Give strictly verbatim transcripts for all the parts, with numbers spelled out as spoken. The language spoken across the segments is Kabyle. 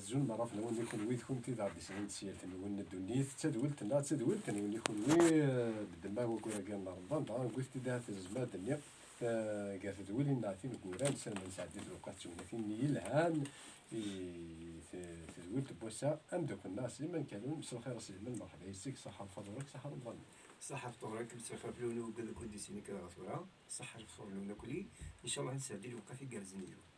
Azul merra fell-awen i kunwi d kunti d aɣ-d-isellen s yal tenwin n ddunit, d tadwilt-nneɣ d tadwilt-nwen i kunwi, eh, beddem-a waggur-agi n Remḍan, dɣa newwi-t-id ahat tezmer ad d-nni, eh, gar tedwilin-nneɣ tineggura, nessaram ad nesɛeddi lewqat d tegnatin yelhan i te-, tedwilt n wass-a, ameddakel-nneɣ Sliman Kalun, mselxir a Sliman, merḥba yes-k, ṣaḥa lfaḍur-ik, ṣaḥa Remḍan. Ṣaḥa lfaḍur-ik, mselxir fell-awen i wigad akk i d-isellen akka ɣer tura, ṣaḥa lfaḍur-nwen akk-li, ncallah ad nesɛeddi lewqat igerrzen yelhan.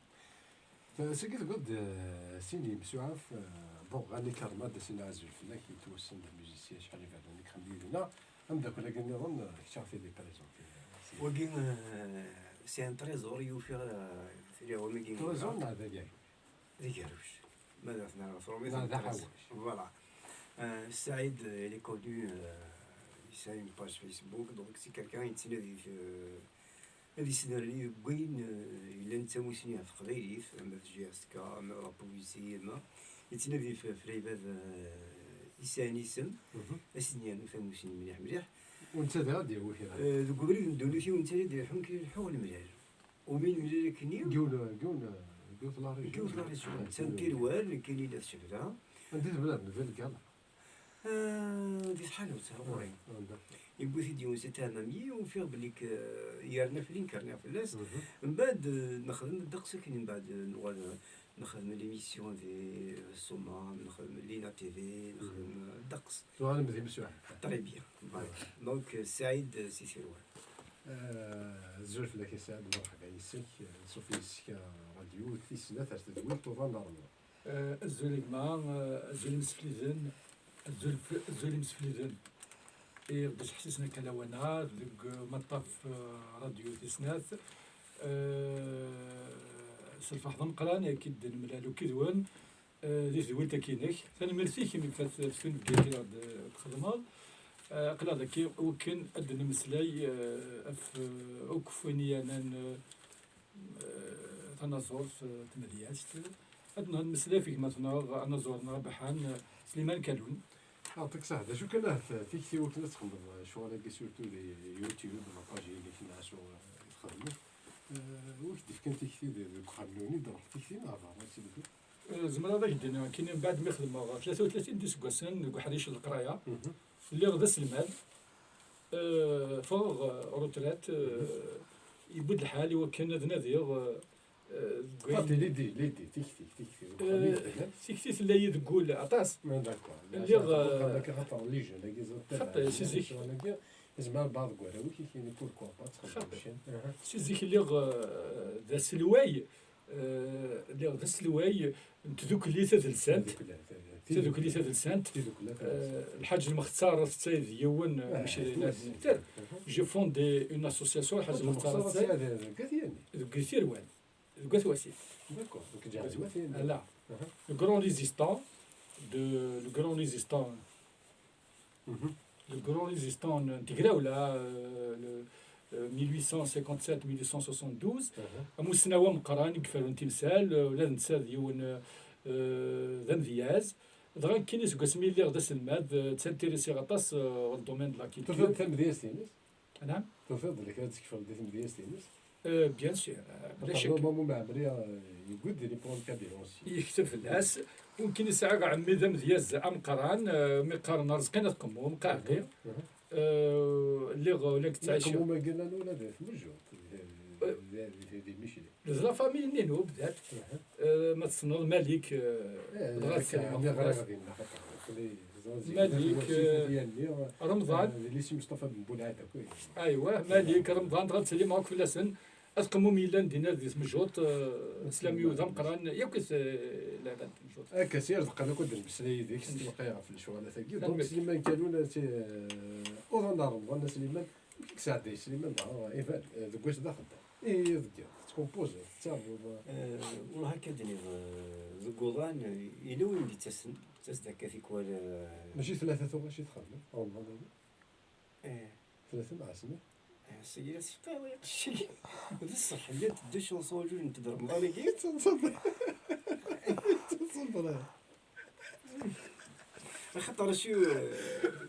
Sagi tewwiḍ-d, eh, sin yimsuɛaf, eh, bon, ɣer Nick Armad, sin azul fell-ak, yettwassen d musicien acḥal iberdan i ixeddem yid-neɣ. Ameddakel-agi nniḍen, eh, kečč ad ɣ-t-id-iprezenti, eh, sin. Wagi, eh, c'est un trésor i ufiɣ, eh, tiliɣ wamagi. Trésor neɣ d agerruj? D agerruj. Ma d at-nniɣ ɣef Rumi, neɣ d aḥawec. Voilà. Euh, Saïd, euh, il est connu, euh, il a une page Facebook, donc c'est quelqu'un, yettnadi, euh, ad yesnerni deg wayen, eh, yellan d tamusni ɣef teqbaylit, ama d J S K, ama d la poésie, ama yettnadi f-, f lɛibad, eh, yesɛan isem, mhm, ad sen-yernu tamusni mliḥ mliḥ. U netta diɣ ad d-yawi kra. Eh, deg ubrid n ddunit-iw, netta ad d-ileḥḥu, nekk ad leḥḥuɣ lemlal. Umi nemlal akkenni? Deg yiwen, deg yiwen, deg yiwet la région. Deg yiwet la région. Ah, netta n Tirwal, nekkini la Tcebla. Anda i tebnam? Di Lgala? Ah, di tḥanut, ar ɣur-i. Ah, d'accord. Yewwi-t-id yiwen si Tɛemami, ufiɣ belli k-, yerna fell-i, nekk rniɣ fell-as. Mhm. Mbeɛd, eh, nexdem ddeqs akken, mbeɛd, eh, nuɣal, eh, nexdem l'émission di Ṣṣumam, nexdem Lina T V, nexdem, mhm, eh, ddeqs. Tuɣalem d imsuɛaf. Très bien. Voilà. Donc, eh, Saïd, eh, si Tirwal. Eh, azul fell-ak a Saɛid, merḥba yes-k, eh, nṣuf yes-k, eh, ṛadyu, deg tis snat ar tedwilt uḍan n Remḍan. Eh, azul a gma, eh, azul imsefliden, azul f-, azul imsefliden i ɣ-d-iseḥsisen akka lawan-a deg, eh, maṭṭaf, eh, ṛadyu tis snat. Eh, s lferḥ d ameqqran i k-id-nemlal akk yid-wen, eh, di tedwilt-agi-inek. Tanemmirt-ik imi f-, f-, f tunebgayt i ɣ-d-txedmeḍ. Eh, aql-aɣ dagi wakken ad d-nemmeslay, eh, ɣef, eh, akk wayen i yernan, eh, eh, tanaẓurt, eh, tamedyazt. Ad nmeslay ɣef gma-tneɣ, anaẓur-nneɣ abaḥan, eh, Sliman Kalun. Yeɛṭik ṣṣeḥ. D acu kan, ahat tikti wakken ad txedmeḍ, eh, ccɣel-agi, surtout di YouTube, la page-inek neɣ acu, eh, i txedmeḍ. Eh, wi k-d-ifkan tikti di, deg uxxam-nwen i d-ruḥ tikti neɣ berra i tt-id-tewwiḍ? Eh, zemreɣ ad ak-d-iniɣ nekkini, mbeɛd mi xedmeɣ tlata u tlatin d iseggasen deg uḥric n leqraya, mhm, lliɣ d aselmad. Eh, ffɣeɣ, eh, retraite, eh, yewwi-d lḥal i wakken ad nadiɣ, eh, eh, deg wayen. Xaṭi, l'idée, l'idée, tikti, tikti, deg uxxam i, eh, yebdan. Tikti tella-yi deg wul aṭas. Ah, d'accord. Lliɣ, eh, xaṭi, les jeunes-agi, xaṭi, si zik. Ccɣel-agi, yezmer lbaɛḍ deg warraw-ik, i k-yini pourquoi pas, ad txedmeḍ. Xaṭi. Ccan. Aha. Si zik lliɣ, eh, d aselway, eh, lliɣ d aselway n tdukli tadelsant. Tadukli tadelsant. Tadukli tadelsant. Tadukli tadelsant. Eh, Lḥaǧ Lmextar tettay d yiwen, eh, ah, mačči d ayen ad nenter. Aha. J'ai fondé une association, Lḥaǧ Lmextar tettay. Deg Tirwal. Deg At Wasit. D'accord. Donc, ǧeɛlet. Ala. Aha. Le grand résistant de, le grand résistant Mhm. Le grand résistant n tegrawla, euh, le, euh, mille huit cent cinquante-sept mille huit cent soixante-douze, mhm, amussnaw ameqqran i iferrun timsal, euh, ula d netta d yiwen, euh, d amedyaz. Dɣa nekkini seg wasmi lliɣ d aselmad, euh, ttintirissiɣ aṭas, euh, ɣer le domaine de la culture. Tufiḍ-d tamedyazt-ines? Anɛam? Tufiḍ-d kra ad tekfeḍ di tmedyazt-ines? Euh, bien sûr, euh, bla ccek. Mamu Mɛemmri, euh, yewwi-d di les poèmes kabyle aussi. Yekteb fell-as. Mumkin yesɛa ɛemmi d amedyaz ameqqran, euh, mi qqaren Arezqi n At Qemmum, Qɛaqi. Mhm. Euh, lliɣ, ula deg ttɛici. Qemmum-agi llan ula di tmejjurt, di, di, di, di Micli. D la famille-nni n ubdad. Mhm. Euh, ma tessneḍ Malik, euh, eh, dɣa akka, ttsellimeɣ fell-as. Malik, euh, Remḍan. Eh, di lycée Mustafa Ben Boulad akk. Aywa, Malik, Remḍan, dɣa ttsellimeɣ akk fell-asen. At Qemmum yellan dinna di tmejjurt, eh, Slam yiwet ameqqran, yakk it, eh, lɛibad n tmejjurt. Akka, s yir ddeqqa akk ad d-nemmeslay yid-k s tewqay ɣef lecɣalat-agi. Donc, tanemmirt. Sliman Kalun, eh, uḍan n Remḍan, a Sliman, amek i yesɛedday Sliman daɣen, iban, eh, deg wass d axeddam. Ihi, deg, tettkumpuzeḍ, tettaruḍ, eh. Eh, wellah akka d-nniɣ, eh, deg uḍan, eh, yella win d-yettasen, yettas-d akka tikwal, eh. Mačči tlata tuɣac i txedmeḍ, Remḍan-agi? Eh. Tlata neɣ snat? Eh, seg la tfeqqa, wa iqecceg. D ṣṣeḥ, llant deux chansons, jugent d Remḍan-agi. Tettenṣebber. Tettenṣebber. Axaṭer acu, eh,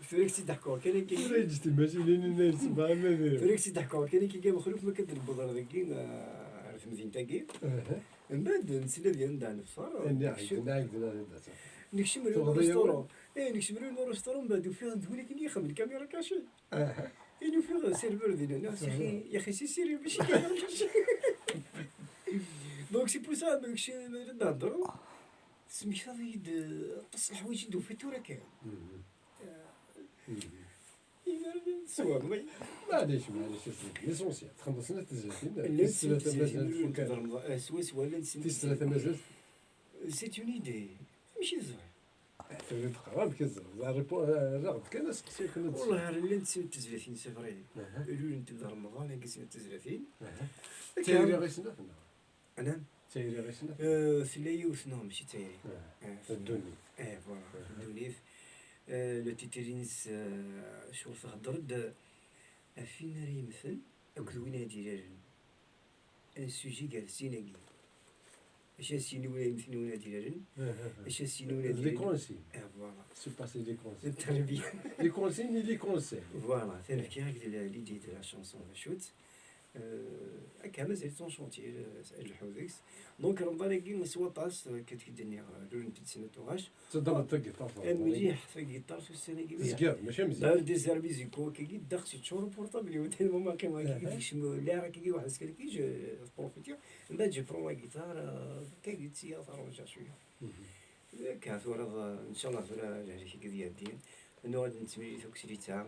tura i k-tt-id-ḥkuɣ kan akka. Tura yeǧǧ timacinin-nni yesbeɛ ama d. Tura i k-tt-id-ḥkuɣ kan akka, Mexluf, ma kan d-newweḍ ar dagi, eh, ar temdint-agi. Aha. Mbeɛd nettnadi anda nefṭer. Nekcem, nekcem le restaurant. Eh, nekcem le restaurant, mbeɛd ufiɣ d win akken yexdem lkamira cachée. I n-ufiɣ serveur dinna, nniɣ-as, yaxi, yaxi si siri, mačči kamira cachée. Donc, c'est pour ça, nekcem, mi ara d-nehder, tesmektaḍ-iyi-d, eh, aṭas n leḥwayeǧ i d-tufiḍ tura kan. Eh, imir-nni teswa, ma... Maɛlic, maɛlic, a sidi. L'essentiel, txedmeḍ snat tezlatin, llant snat tezlatin, mazal tfukk ara. Eh, swaswa, llant snat tezlatin. Tis tlata mazal? C'est une idée. Amek i teẓriḍ? Tebdiḍ teqqareḍ, amek i teẓriḍ? Rriɣ-d kan aseqsi akken ad... Wallah, llant snat tezlatin, c'est vrai. Aha. Lulent-d Remḍan, agi snat tezlatin. Aha. Akka. D tayri i snat, neɣ? Anam? D tayri i snat? Eh, tella yiwet, non, mačči d tayri. Ah, eh, d ddunit. Eh, voilà, d ddunit. Eh, le titre-ines, eh, ccɣel thedder-d ɣef win ara yemmten akked win ara d-ilalen. Un sujet gar sin-agi. Acu ara s-yini win ara yemmten, win ara d-ilalen? Acu ara s-yini win ara d-ilalen? Les consignes. Eh, voilà. C'est passé les consignes. Très bien. Les consignes et les conseils. Voilà, tura fkiɣ-ak-d la, l'idée de la chanson d acu-tt. Euh, akka, mazal-itt en chantier, euh, ad nleḥḥu deg-s. Donc, Remḍan-agi s waṭas, euh, akka d-k-d-nniɣ, euh, lulent-d snat tuɣac. Teddmeḍ tagiṭart. Eh, mliḥ, tagiṭart ussan-agi mliḥ. Tezgiḍ, mačči am zik. D'ailleurs, des amis musicaux, akkagi, ddeqs yeččur uportable-iw, tellement ma qqimeɣ akkagi, aha, kecmeɣ, lɛiɣ akkagi waḥd-s kan, akkagi, je, je profite. Mbeɛd, je prends la guitare, euh, akkagi, tt-, tt-arrangeɣ cwiya. Mhm. Akka, tura, euh, ncallah, tura, lehlak-agi ad iɛeddi. Nuɣal ad nettemlili takkelt-a.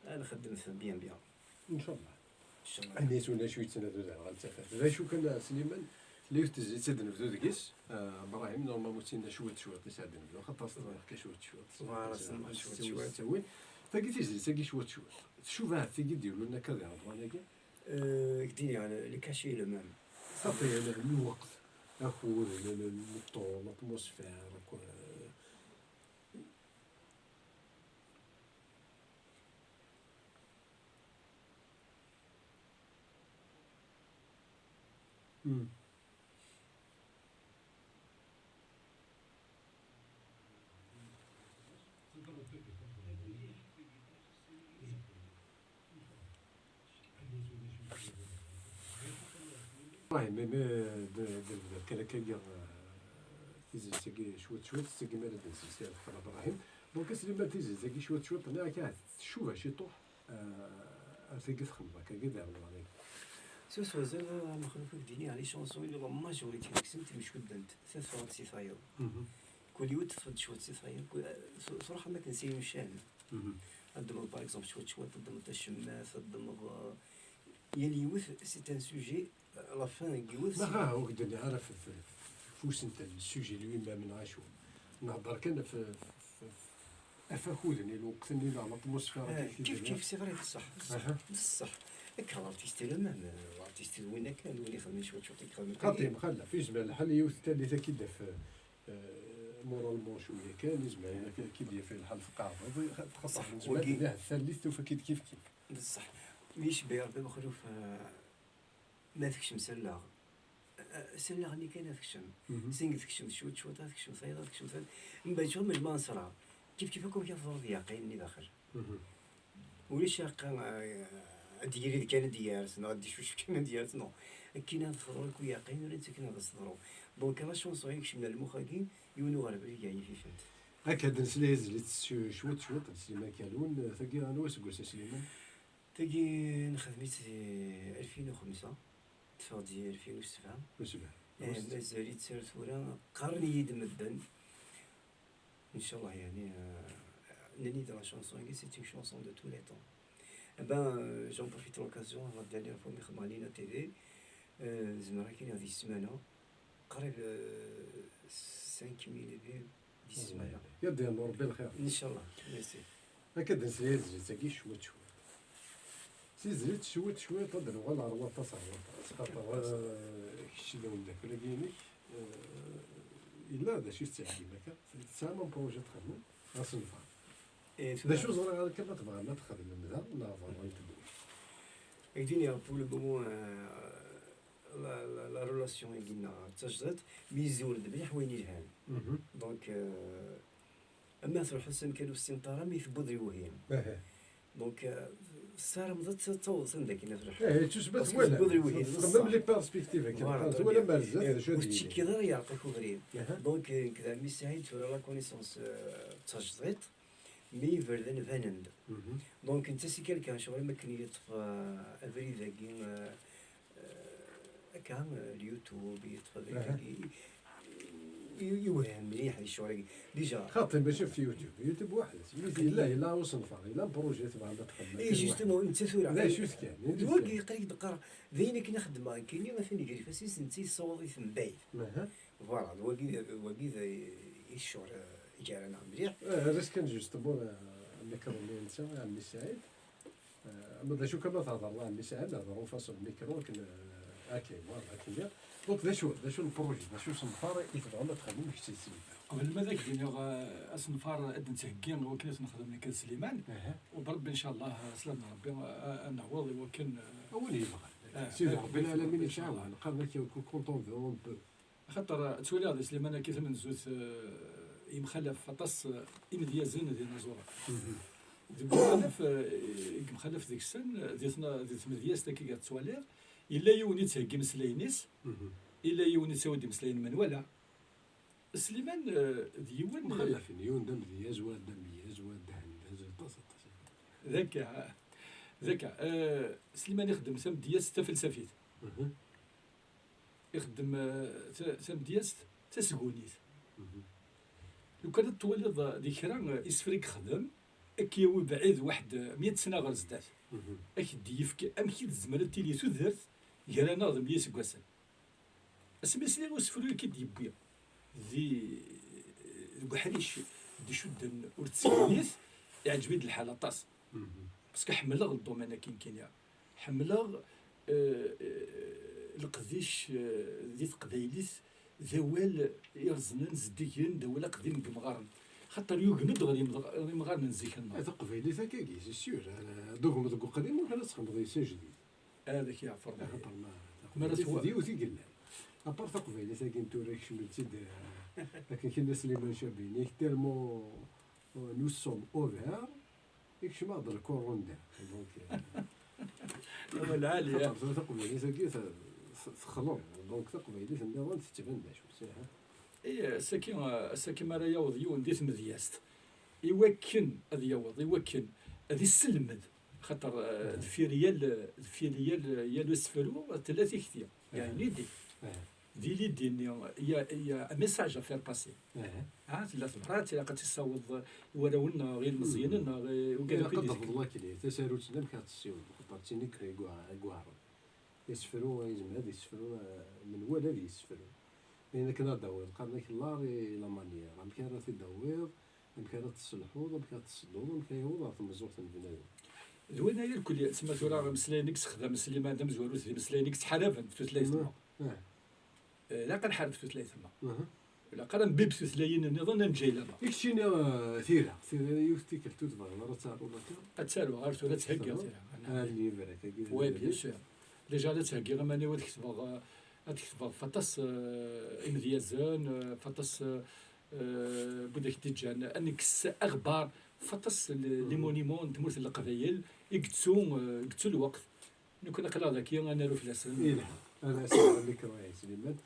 Ad nxeddem bien, bien. Ncallah. Ncallah. Anis ulac ur yettnadu daɣ ɣer tafat. D acu kan, a Sliman, tella yiwet tezlit ad nebdu deg-s. Ah, Brahim, normalement, ur ttinin cwiṭ cwiṭ i s-ad nebdu, xaṭer s-nehḍer kan cwiṭ cwiṭ. Voilà, s-nehḍer cwiṭ cwiṭ. Tagi tizlit-agi cwiṭ cwiṭ. Tcuba ahat tigi d-yulun akka di Remḍan-agi. Euh, k-d-iniɣ, le, le cachet est le même. Safi, le, lweqt, akud, le, le, le ton, l'atmosphère, quoi. Hmm. Wahi, mais, mais, de, de, de, kan akka, euh, tizlit-agi cwiṭ, cwiṭ, seg mi ara d-nsel Sliman Ibrahim. Donc, a Sliman, tizlit-agi cwiṭ, cwiṭ, nniɣ-ak ahat tcuba ciṭuḥ, euh, ar tagi txedmeḍ akkagi di Remḍan-agi. S wazal, a Mexluf, ad k-d-iniɣ, les chansons, la majorité deg-sent mcuddent, teffɣent si tayeḍ. Mhm. Kul yiwet teffeɣ-d cwiṭ si tayeḍ, kul, tr-, truḥ am akken s yimcanen. Mhm. Ad ddmeḍ, par exemple, cwiṭ, cwiṭ, ad ddmeḍ tacemmat, ad ddmeḍ, euh, yal yiwet, c'est un sujet, euh, la fin n yiwet. Ma ha, ur k-d-nniɣ ara f, f, f usentel, le sujet lui-même, neɣ acu. Nehder kan f, f, f, f akud-nni, lweqt-nni, neɣ l'atmosphère, eh, kif, kif, c'est vrai, d ṣṣeḥ, d ṣṣeḥ, aha, d ṣṣeḥ. Akka, l'artiste est le même, euh, l'artiste d winna kan, win ixedmen cwiṭ, cwiṭ, i ixedmen kan. Xaṭi, mxallaf, yezmer lḥal yiwet tallit ad k-id-taf, euh, moralement cwiya kan, yezmer ad k-id-yaf lḥal tqeɛdeḍ, xaṭer, ṣṣeḥ, nezmer wagi ad nini ahat tallit tufa-k-id kif kif. D ṣṣeḥ. Mi icebba Rebbi Mexluf, eh, ma tekcem s allaɣ. Eh, s allaɣ-nni kan ad tekcem. Mhm. Seg tekcem cwiṭ, cwiṭ, ad tekcem tayeḍ, ad tekcem tayeḍ. Mbeɛd cwiṭ, mejmaɛ nesra. Kif kif akk amek ad teḍru d yaɛqiyen-nni daxel. Mhm. Ulac aɛeqqa, eh, ad d-yili kan ad d-yers, neɣ ad d-icucef kan ad d-yers, non. Akken ad teḍru akk yaɛqiyen, ur nettaken ad as-teḍru. Donc, la chanson i yekcem ar lmux-agi, yiwen uɣerbal i yeɛyififent. Akka d-nesla i tezlit s-, cwiṭ, cwiṭ, n Sliman Kalun. Tagi, anwa aseggas, a Sliman? Tagi nexdem-itt di alfin u xemsa, teffeɣ-d di alfin u sebɛa. U sebɛa. Eh, mazal-itt ar tura, qqaren-iyi-d medden. Ncallah, yeɛni, eh, nnan-iyi-d la chanson-agi, c'est une chanson de tous les temps. Eh ben, euh, j'en profite l'occasion, la dernière fois, mi xedmeɣ Lina T V, euh, zemreɣ ad k-iniɣ di ssmana, qrib, euh, cinq mille vues di ssmana. Ad d-yernu Rebbi lxir. Ncallah, merci. Akka d-nesla i tezlit-agi cwiṭ cwiṭ. Tizlit cwiṭ cwiṭ, ad d-nuɣal ɣer waṭas ɣer waṭas. Xaṭer, eh, kečč d umeddakel-agi-inek, eh, yella d acu i tettɛeggim akka? Tesɛam un projet txedmem? Ɣas nefhem. Eh, d acu tura ẓriɣ ara kan ma tebɣam ad txedmem da, neɣ berra n tewwurt? Ak-d-iniɣ, pour le moment, eh, la, la, la relation-agi-nneɣ d tajdiṭ, mi zur-d mliḥ wayen yelhan. Mhm. Donc, eh, ama truḥ s amkan ur tessinṭ ara mi tewweḍ lewhi. Aha. Donc, euh, Tessarameḍ ad t-, ad tawḍeḍ anda akken ad truḥeḍ. Eh, tusbet. Parce que wala tewwiḍ lwehid n tewwiḍ ṣṣeḥ. Lipperspective akken. Voilà, ur teẓwir wala ma rziɣ d acu ad yili. Ur ttekkiḍ ara yeɛreq-ik ubrid. Aha. Donc, eh, nekk d ɛemmi Saɛid, tura la connaissance, eh, d tajdiṭ, mi iberdan banen-d. Mhm. Donc, netta si quelqu'un, ccɣel am akken yeṭṭef, eh, abrid-agi, eh, eh, akka, eh, YouTube, yeṭṭef abrid-agi, i-, iwehhem mliḥ di ccɣel-agi. Déjà. Xaṭi, mačči ɣef YouTube. YouTube weḥd-s. Mi yella, yella usenfar, yella projet tebɣam ad txedmem. Eh, justement, netta tura. D acu-t kan? D wagi, qqar-ik d-qqareɣ, d ayen akken i xeddmeɣ nekkini, atan gar ifassen-is, netta yessawaḍ-it mebɛid. Aha. Voilà, d wagi, d wagi d, i ccɣel, eh, i gar-aneɣ mliḥ. Eh, rret kan justement, eh, amikru-nni netta, a ɛemmi Saɛid. Eh, ama d acu kan ma thedreḍ, a ɛemmi Saɛid, hder en face au micro, akken, eh, akken, voilà, akken. Donc, d acu, d acu n projet, d acu n usenfar i tebɣam ad txedmem kečč d Sliman? Qbel ma ad ak-d-iniɣ, eh, asenfar ad d-nettheggi i wakken ad t-nexdem nekk d Sliman, aha, u Rebbi, ncallah, s lameɛna n Rebbi, eh, ad neɛweḍ i wakken, eh, a win yebɣan. Eh, Sidi eh, Rebbi lɛalamin, ncallah, ncallah. Nqabel akka, content de, on peut. Axaṭer, eh, ttwaliɣ di Sliman-agi tamenzut, eh, yemxalaf aṭas, eh, imedyazen d inaẓuren. Mhm. Deg umxalaf, eh, i yemxalaf deg-sen, eh, di tna-, di tmedyazt-agi i ttwaliɣ, yella yiwen i yettheggi imeslayen-is, mhm, yella yiwen yettawi-d imeslayen n menwala. Sliman, eh, d yiwen, eh, mxalafen, yiwen d amedyaz, wa d amedyaz, wa d ahendaz, aṭas, aṭas. D akka, d akka. Eh, Sliman ixeddem tamedyazt tafelsafit. Mhm. Ixeddem, eh, ta-, tamedyazt tasgunit. Mhm. Lukan ad twaliḍ, eh, di kra, eh, isefra i yexdem, ad k-yawi bɛid waḥed, eh, meyya sna ɣer zdat. Mhm. Ad k-d-yefk amek i tezmer ad tili tudert gar-aneɣ d meyya iseggasen. Asmi sliɣ i usefru i k-id-yewwi di, deg uḥric d-icudden ur d-tesgunit, iɛǧeb-iyi-d lḥal aṭas. Mhm. Parce que ḥemmleɣ le domaine-agi nekkini. Ḥemmleɣ, eh, eh, leqdic, eh, di teqbaylit, d awal ireẓnen, zeddigen, d awal aqdim deg yimɣaren. Xaṭer yugem-d ɣer yimḍ-, ɣer yimɣaren n zik-nneɣ. Eh, taqbaylit akkagi, c'est sûr. Eh, d ugem deg uqdim, ur kan ad txedmeḍ yes ajdid. Ad ak-yeɛfer. Axaṭer ma, mara taqbaylit twa- d yiwet i yellan. Apart taqbaylit-agi n tura, kecmen-tt-id, eh, akken kan Sliman Cabini, tellement, euh, nous sommes ouverts, ikcem-aɣ-d lkurun da. Donc, euh, awal ɛali, xaṭer tura taqbaylit-agi t-, t-, texleḍ. Donc, taqbaylit nniḍen tettban d acu, siha. Eh, ass-agi, ass-agi mi ara yaweḍ yiwen di tmedyazt, i wakken ad yaweḍ, i wakken ad isselmed, xaṭer, eh, deffir yal, deffir yal, yal asefru tella tikti. Yeɛni, di, di l'idée-nni, il y a, il y a un message à faire passer. Ah, tella tebrat, ilaq ad tt-issaweḍ i warraw-nneɣ, i yilmeẓyen-nneɣ, i wigad akk i d-, ilaq ad d-tafeḍ lakli, tasarut-nni amek ad tessiweḍ, xaṭer d tin i, i, i iweɛren. Isefru, yezmer ad isefru, eh, menwala ad yessefru. Ayen akken ad d-tawiḍ, qqaren-ak l'art et la manière. Amek ara t-id-tawiḍ, amek ara tesselḥuḍ, amek ara tessedduḍ, amek ara yaweḍ ɣer tmeẓẓuɣt n bnadem. D win ay irkelli, tma tura imeslayen i yessexdam Sliman d amezwaru, d imeslayen i yettḥaraben ɣef tutlayt-nneɣ. Eh, ilaq ad nḥareb tutlayt-nneɣ. Ilaq ara nbib tutlayin nniḍen, ad neǧǧ ayla-nneɣ. I keččini, eh, tira, tira, yiwet tikkelt ur tebɣiḍ ara ad taruḍ akka? Ad taruɣ, ar tura ad ttheggiɣ tira. Ah, llibre-agi. Oui, bien sûr. Déjà la ttheggiɣ iman-iw ad ketbeɣ, eh, ad ketbeɣ f aṭas, eh, imedyazen, eh, f aṭas, eh, eh, n wid ak-d-iǧǧan, ad nekkes aɣebbar f aṭas n les monuments n tmurt n Leqbayel i yettu, eh, yettu lweqt. Nekkni aql-aɣ dagi ad naru fell-asen. Yelha. Ad as-aɣeɣ amikru i Sliman.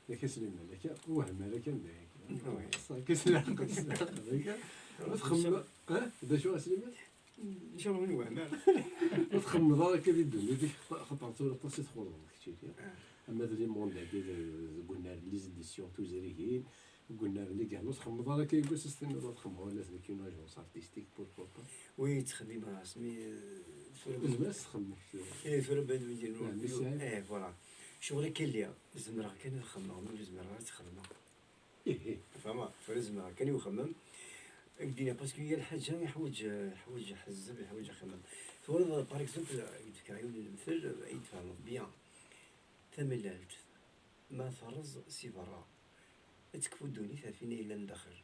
Yak a Sliman, akka, wehmer akka, anda akka. Akka s leɛqel, s leɛqel, akka. Ma txemmem, eh? D acu a Sliman? Ncallah ur nwehhem ara. Ma txemmeḍ ara akka di ddunit-ik, xaṭer tura aṭas i txuḍeḍ keččini. Ama d le monde-agi, d, deg unnar n les éditions tuzrigin, deg unnar n les galons, ur txemmeḍ ara akka, yiwwas ad s-tiniḍ ad xemmeɣ ula d nekk une agence artistique, pourquoi pas? Oui, ttxemmimeɣ asmi, eh, tura. Zemreɣ ad s-txemmeɣ kečč. Eh, tura bad wigi. Ah, mais c'est, eh, voilà. Ccɣel akka lliɣ, zemreɣ kan ad xemmeɣ, ma ur zmireɣ ara ad xedmeɣ. Ih, ih. Tfehmeḍ? Tura zemreɣ kan i uxemmem. Ad k-d-iniɣ, parce que yal ḥaǧa yeḥwaǧ, yeḥwaǧ aḥezzeb, yeḥwaǧ axemmem. Twalaḍ, par exemple, ad k-d-fkeɣ yiwen n lemtel, ad yi-d-tfehmeḍ bien. Tamellalt, ma terreẓ si berra, ad tekfu ddunit ɣef win yellan daxel.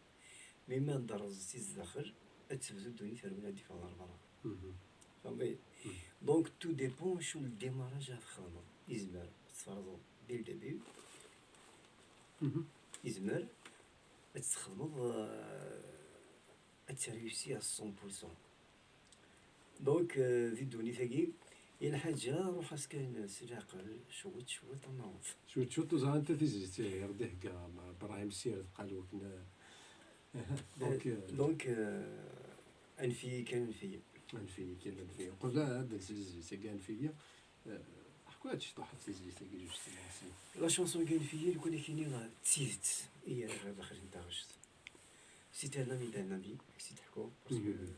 Mi ma d-terreẓ si zdaxel, ad tebdu ddunit ar win ad d-iffɣen ɣer berra. Mhm. Fehmeḍ? Mhm. Donc, tout dépend acu le démarrage ara txedmeḍ. Izmer ad tferẓeḍ dès le début. Mhm. Izmer ad txedmeḍ, euh, ad tréussi à cent pour cent. Donc, euh, di ddunit-agi, yal ḥaǧa ruḥ-as kan s leɛqel, cwiṭ, cwiṭ, ad naweḍ. Cwiṭ, cwiṭ, ur ẓriɣ anta tizlit i ɣ-d-ihegga Bṛahim Sir, d qal wakken, eh, donc, Euh, eh, donc, euh, anef-iyi kan, anef-iyi. Anef-iyi kan, anef-iyi. Qbel ad d-nsel tizlit-agi, anef-iyi, eh, ḥku-aɣ-d ciṭuḥ ɣef tizlit-agi, justement, si. La chanson-agi, anef-iyi, lukan ad k-iniɣ d tidet i yerra daxel n taɣect. C'était un ami d'un ami, i k-tt-id-ḥkuɣ, parce que Mhm.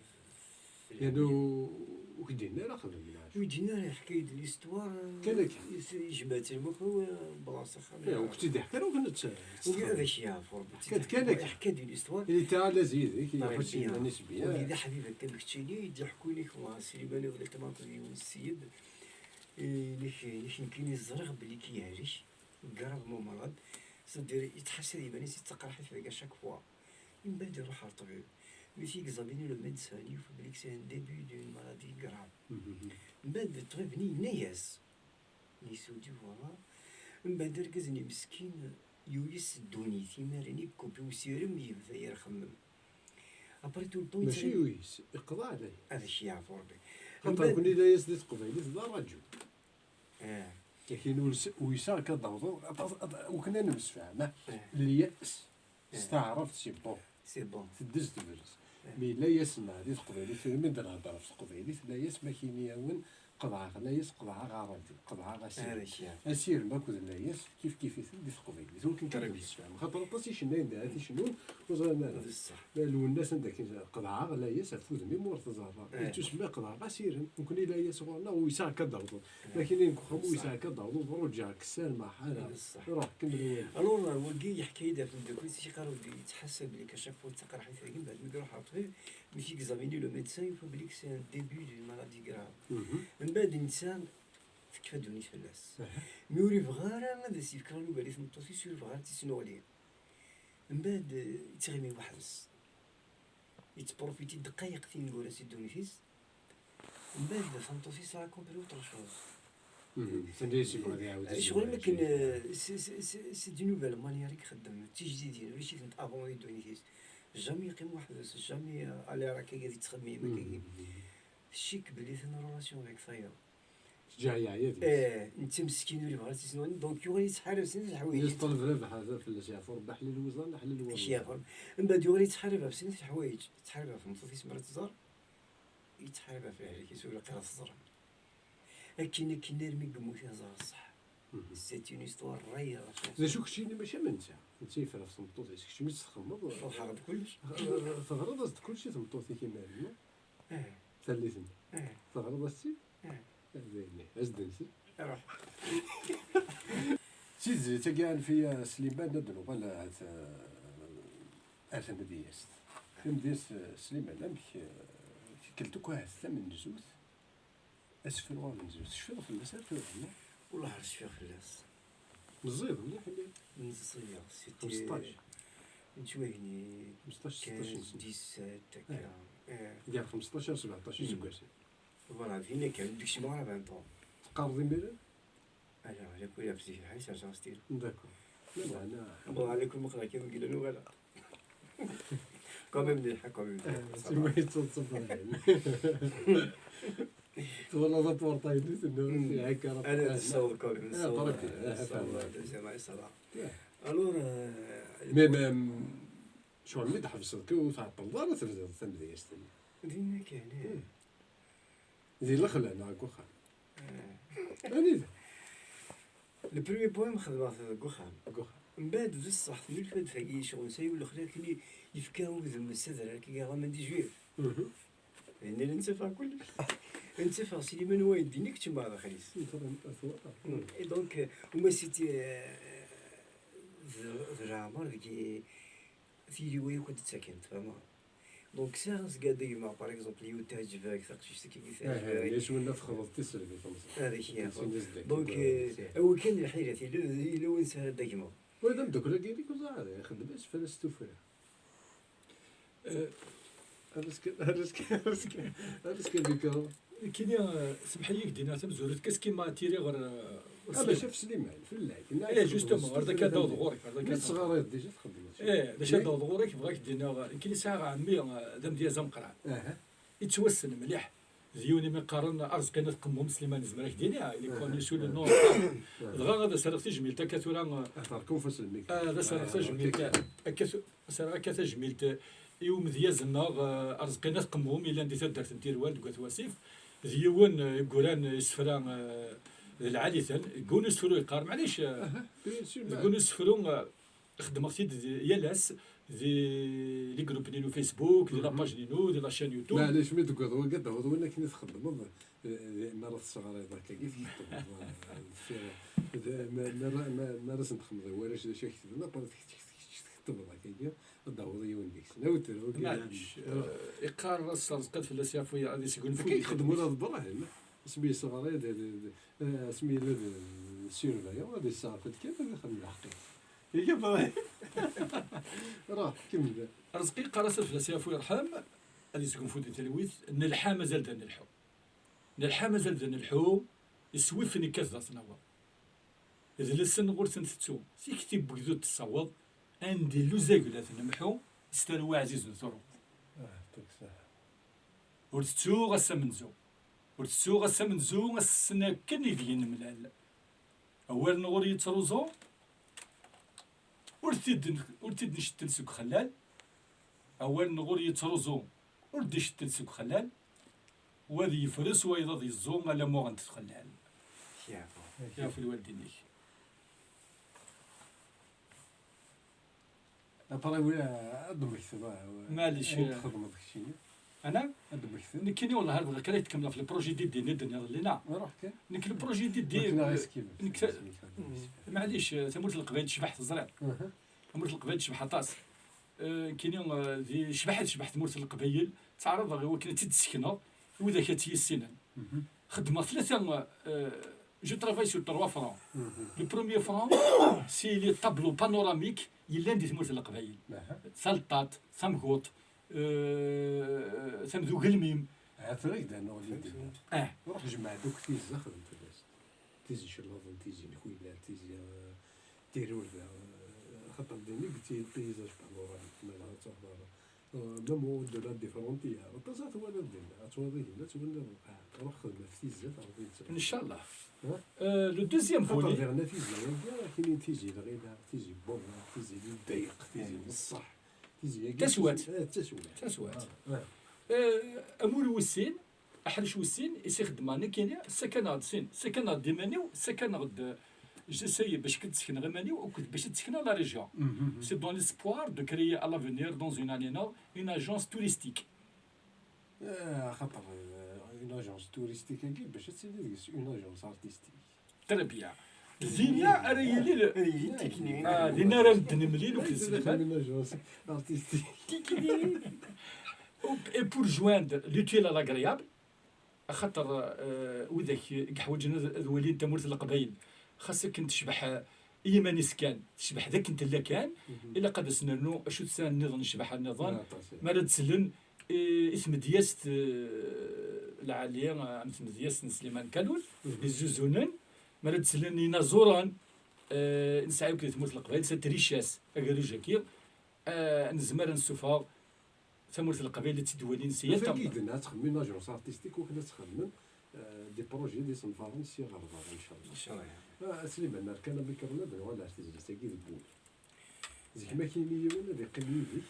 Yerna ur k-d-yenni ara xdem, neɣ acu? Ur k-d-yenni ara, yeḥka-yi-d l'histoire, Kan akka. Yejmeɛ-tt-id wakk, blas axxam. Eh, ur k-tt-id-yeḥka ara, ur k-tt-, Ur ad ak-yeɛfu Rebbi. Yeḥka-d kan akka. Yeḥka-d l'histoire. Il était à l'aise yid-k, il a Très pas bien. Ur d aḥbib akka am keččini, i d-yeḥkun i k-, wa, Sliman iḍelli kan akked yiwen n ssiyed, i, i k-, i k-, nekkini ẓriɣ belli k-yehlek, grave mon malade, c'est-à-dire yettḥasad iman-is, yettaqraḥ-it deg à chaque fois. Mbeɛd iruḥ ɣer ṭṭbib. Mi t-yegzamini le médecin, yufa belli c'est un début d'une maladie grave. Mhm. Mbeɛd ṭṭbib-nni yenna-yas, il se dit, voilà. Mbeɛd argaz-nni meskin yuyes ddunit, imir-nni yekkupi usirem, yebda ixemmem. Après tout le temps, Mačči yettɣimi yuyes, iqḍeɛ layas. Ad ak-yeɛfu Rebbi. Xaṭer Mbeɛd nekkni layas di teqbaylit d ṛṛaǧu. Eh. Lakin ul-, uyseɣ akka d-awḍeɣ, aṭas, aṭ-, wakken ad nemsefham, ah, Eh. Lyas, Eh. S taɛrabt, c'est bon. C'est bon. Teddez tebres. Eh. Mi layas-nneɣ di teqbaylit, mi d-nehder ɣef teqbaylit, layas ma k-ini-yawen, qeḍɛeɣ layas, qeḍɛeɣ aṛaǧu, qeḍɛeɣ asirem. Asirem akked layas, kif kif-iten di teqbaylit. Ur ken-kan Très bien. Xaṭer aṭas icennayen da ara t-icennun, ur ẓrin ara. D ṣṣeḥ. Lwennas anda akken qeḍɛeɣ layas ɣef wudem-im ur t-ẓerreɣ. Eh. Yettusemma qeḍɛeɣ asirem. Nekkni layas ɣur-neɣ, uyseɣ akka d-awḍeɣ. Eh. Lakin nekk uxxam uyseɣ akka d-awḍeɣ, ṛuǧeɣ kessar maḥala. D ṣṣeḥ. Ruḥ, kemmel awal. Alors, wagi yeḥka-yi-d ɣef tmeddakelt-is, yeqqar-d yettḥasab belli à chaque fois d taqerḥit-agi, mbeɛd mi iruḥ ɣer ṭṭbib, mi t-yegzamini le médecin, yufa belli c'est un début d'une maladie grave. Mhm. Mbeɛd netta tekfa ddunit fell-as. Aha. Mi ur yebɣi ara ad as-yefk alugar i tmeṭṭut-is, ur yebɣi ara ad tt-isnuɣli. Mbeɛd, eh, yettɣimi weḥd-s. Yettprofiti dqayeq tineggura si ddunit-is. Mbeɛd tameṭṭut-is raconte-lui autre chose. Mhm. Sanda i s-yebɣa ad iɛawed Eh, ccɣel akken, eh, c'est, c'est, c'est, c'est d'une nouvelle manière i ixeddem, d tijdidin, ulac-itent avant di ddunit-is. Jamais yeqqim weḥd-s, jamais, eh, aller akkagi ad yettxemmim akkagi. Mhm. Tcikk belli atan en relation avec tayeḍ. Teǧǧa yeɛya deg-s. Eh, netta meskin ur yebɣi ara ad tt-isnuɣli, donc yuɣal yettḥarab snat leḥwayeǧ. Yeṭṭaleb Rabaḥ fell-as yeɛfu Rebbi, ḥlil wiẓan, ḥlil waman. Yeɛfu Rebbi. Mbeɛd yuɣal yettḥarab ɣef snat leḥwayeǧ. Yettḥarab ɣef tmeṭṭut-is mi ara tẓer, yettḥarab ɣef lehlak-is ur ilaq ara teẓrem. Akken, akken armi yemmut iẓra ṣṣeḥ. Mhm. C'est une histoire réelle. D acu keččini mačči am netta? Netta yeffer ɣef tmeṭṭut-is, keččini txemmeḍ. Ferḥeɣ-d kullec. Teɣriḍ-as-d kullec i tmeṭṭut-ik imir-nni? Eh. Tallit-nni. Eh. Teɣriḍ-as-tt-id? Eh. Dayen, as-d-nsel. Ruḥ. Si tezlit-agi, anef-iyi a Sliman, ad d-nuɣal at, eh, ar tamedyazt. Tamedyazt, eh, Sliman, amek, eh, tikkelt akk ahat tamenzut, asefru amenzu, tecfiḍ fell-as ar tura, neɣ? Wellah ur cfiɣ fell-as. Meẓẓiyeḍ mliḥ, illi? Meẓẓiyeɣ, c'était Xmesṭac. Nettwagni xmesṭac, seṭṭac n snin. Quinze, dix-sept, akka. Eh. Eh. Gar xmesṭac ar sbeɛṭac iseggasen. Voilà, dinna kan, ur d-kecmeɣ ara vingt ans. Teqqareḍ imiren? Ala, ala, kul ɣef zik, ḥay serseɣ stylo. D'accord. Lameɛna. Bon, ala, kul ma qleɣ kan, deg la nuɣala. Quand même, mliḥ, quand même. Eh, ça va. Sima yettwaḍsef dayen. Twalaḍ apurṭay-nni, tenniḍ-as, hmm, iɛekka ara. Ala, tessaweḍ quand même, ah, tessaweḍ, très bien, eh, tessaweḍ, ça va. Deuxième année, ça va. Yeah. Alors, euh, mais, mais, ccɣel mi d-tḥebseḍ kan, ur tɛeṭṭleḍ ara tebdiḍ tamedyazt-nni. Dinna kan, eh. Hmm. Di lexla neɣ deg uxxam? Eh. Anida? Le premier poème xedmeɣ-t deg uxxam. Deg uxxam. Mbeɛd d ṣṣeḥ, tennulfa-d tagi ccɣel n Sayu Lexla, akken yefka udem s adrar, akken yeɣra aman di juif. Mhm. Dinna la nettafeɣ kullec. Nettafeɣ Sliman wayeddin i keččmeɣ daxel-is. Nettafeɣ, nettafeɣ. Mm. Et donc, euh, uma c'était, euh, d, d leɛmer deg tiliwa yakk ad d-ttaken, tfehmeḍ? Donc, sɛiɣ asga ad gmeɣ, par exemple, yiwet teɛǧeb-ak, taqcict-agi teɛǧeb-ak. Aha, yas win la txeḍbeḍ tiselbi, temẓi. Ad ak-yaɣ. Donc, euh, awi kan lḥilat, yella, yella win sɛiɣ ad d-gmeɣ. Wa d ameddakel-agi-inek, ur ẓriɣ ara, ixeddem-as fell-as tuffra. Eh, ar ass-, ar ass-, ar ass-, ar ass-, ar ass-, Nekkini, eh, semḥ-iyi, k-d-iniɣ tamezwarut, qu'est-ce qui m'a attiré ɣer, eh, ɣer Ah, mačči ɣef Sliman, fell-ak. Eh, justement, ɣer daka d-aweḍ ɣur-k, ɣer daka d-aweḍ. Mi teɣriḍ déjà txeddmeḍ. Eh, d acu ad d-aweḍ ɣur-k, bɣiɣ k-d-iniɣ, nekkini sɛiɣ ɛemmi, eh, d amedyaz ameqqran. Aha. Yettwassen mliḥ. d yiwen imi qqaren Arezqi n At Qemmum, Sliman, nezmer ad k-d-iniɣ, il est connu sous le nom. Dɣa ad as-rreɣ tajmilt akka tura, Hḍer kan ɣef wass-nni. Ad as-rreɣ tajmilt akka tu-, as-rreɣ akka tajmilt i umedyaz-nneɣ, eh, Arezqi n At Qemmum, yellan di taddart n Tirwal deg At Wasif, d yiwen, eh, i yuran isefra, eh, d lɛali-ten, deg yiwen usefru yeqqar, maɛlic, eh, deg yiwen usefru, eh, xeddmeɣ-t-id di, yal ass di les groupes-nni n Facebook, di la page-nni, di la chaîne YouTube. Maɛlic, mi d-tewwiḍ wagi, ad d-tawiḍ win akken i txeddmeḍ, eh, mi ara tesseɣriḍ akkagi, tkettbeḍ, eh, deffir, d-, ma, mi ara, ma, mi ara sen-txedmeḍ i warrac d acu i ketben, après kečč, kečč, kečč tkettbeḍ akkagi, ad d-tawiḍ yiwen deg-sen. Awter, wagi. Maɛlic, eh, iqqar Ras Arezqi ad fell-as yeɛfu, ad yesgunfu. Akka i txeddem ula d Brahim, asmi yesseɣray, d, d, d, eh, asmi yella d, d surveillant, ad yesseɣret kan, ad ixdem lḥeqq-is. Iga Brahim. Ruḥ, kemmel. Arezqi iqqar-as ad fell-as yeɛfu yerḥem, ad yesgunfu di talwit, nelḥa mazal da nelḥu. Nelḥa mazal da nelḥu, iswifen ikkat da tnaweḍ. D lsen ɣur ten-tettu, tikti n wegdud tessaweḍ, anda illu zagel ad t-nemḥu, s tarwa ɛzizen turew. Ur tettuɣ ass amenzu. Ur tettuɣ ass amenzu, ass-n akken ideg i nemlal. Awal-nneɣ ur yettruẓu, ur t-id-, ur t-id-ncettel seg uxellal. Awal-nneɣ ur yettruẓu, ur d-icettel seg uxellal. Wa ad yefres, wayeḍ ad yeẓẓu, ala muɣent txellal. Yeɛfu lwaldin-ik. Après, wi, ad d-tmekteḍ, ah, wi, maɛlic, ayen txedmeḍ keččini. Ana? Ad d-tmekteḍ. Nekkini, wellah, ar bɣiɣ kan ad tkemmleḍ ɣef le projet Didi-nni d-tenniḍ lina. Ruḥ kan. Nekk le projet Didi, nekk, maɛlic, tamurt n Leqbayel tecbeḥ, teẓriḍ. Tamurt n Leqbayel tecbeḥ aṭas. Eh, nekkini, eh, di ccbaḥa tecbeḥ tmurt n Leqbayel, ttaɛraḍeɣ i wakken ad tt-id-ssekneɣ i widak ad tt-yissinen. Xeddmeɣ tlata, euh, je travaille sur trois fronts. Le premier front, c'est les tableaux panoramiques yellan di tmurt n Leqbayel. Taleṭṭaṭ, tamguṭ, euh, tamda ugelmim. Tura i d-nuɣal i d-nniɣ. Ah. Ruḥ jmeɛ-d akk tizza, xdem fell-as. Tizi Icellaḍen, Tizi Lkuyla, Tizi, euh, Tirurda, euh, xaṭer din i yettili payzaj panoramique, ma ad tɛerḍeḍ. Euh, même au-delà des frontières. Aṭas ad twaliḍ dinna, ad twaliḍ ihi, ad twaliḍ lqaɛa. Ruḥ xdem ɣef tizza, terwiḍ-tt. Ncallah. Ha? Euh, le deuxième volet. Xaṭer diɣen tizi-agi, akken i tizi Lɣila, tizi Buḍna, tizi Lezzayeq, tizi Leṣṣeḥ, tizi-agi. Taswiɛt. Eh, d taswiɛt. Taswiɛt. Ah, ah. Euh, amur wis sin, aḥric wis sin, i s-ixeddmeɣ nekkini, ssakaneɣ-d sin, ssakaneɣ-d iman-iw, ssakaneɣ-d, j'essaye bac ad d-sekneɣ iman-iw, akked bac ad d-sekneɣ la région. C'est dans l'espoir de créer à l'avenir, dans une année, une agence touristique. Ah, xaṭer, euh, une agence touristique-agi, bac ad tili deg-s une agence artistique. Très bien. Dinna ara yili le-, ah, dinna ara d-nemlil akked Sliman. Une agence artistique. Et pour joindre l'utile à l'agréable, axaṭer, euh, widak i yeḥwaǧen ad, ad walin tamurt n Leqbayel, xas akken tecbeḥ, eh, i yiman-is kan, tecbeḥ d akken tella kan, ilaq ad as-nernu acu tesɛa nniḍen, ccbaḥa nniḍen, mi ara d-sellen i, i tmedyazt, eh, lɛali, eh, am tmedyazt n Sliman Kalul, izzuzunen, mi ara d-sellen inaẓuren, eh, nesɛa akk di tmurt n Leqbayel, cette richesse agerruj-agi, eh, nezmer ad nessufeɣ tamurt n Leqbayel ad tt-id-walin si yal tamurt. Ad txemmem une agence artistique, wakken ad txemmem, eh, des projets d isenfaren si ɣer berra, ncallah. Ncallah. Ah, Sliman, nerkan amikrun ad nuɣal ar tezlit-agi deg wul. Zik ma kini yiwen ad iqqim yid-k,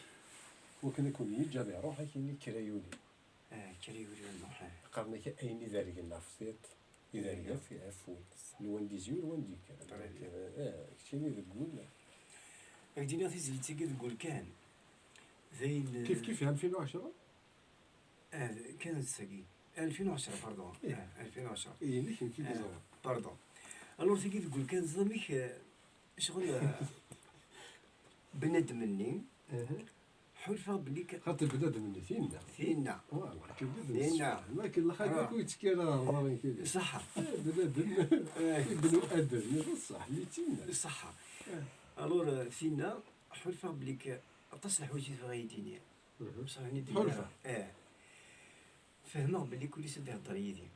wakken ad ken-yeǧǧ ad iruḥ, ad kini kra yuli. Ah, kra yuli ad nruḥ, ah. Qqaren-ak ayen idergen ɣef tiṭ, idergen ɣef, ɣef wul. Nwan d izi, nwan d ikker. Très bien. Ah, keččini deg wul. Ad k-d-iniɣ tizlit-agi deg wul kan. D ayen, kif kif, alfin u ɛecṛa? Ah, kan d tagi. Alfin u ɛecṛa, pardon. Ah, alfin u ɛecṛa. Inek nekk i yeẓran. Pardon. Alors, tagi deg wul kan, ẓẓamek, eh, Ccɣel, eh, bnadem-nni, ḥulfaɣ belli k-, xaṭi bnadem-nni, tinna. Tinna. Tinna. Ma kella xaṭi ur yettekki ara ɣer ḍar-nni. Ṣaḥa. Eh, bnadem. Eh. Ibnu Adem, d ṣṣeḥ, mi tinna. Ṣaḥa. Eh. Alors, eh, tinna, ḥulfaɣ belli k-, aṭas n leḥwayeǧ i tebɣa ad yi-d-tini. Bṣaḥ, ur yi-d-tini ara. Eh. Fehmeɣ belli kul-is ad ihedder yid-i.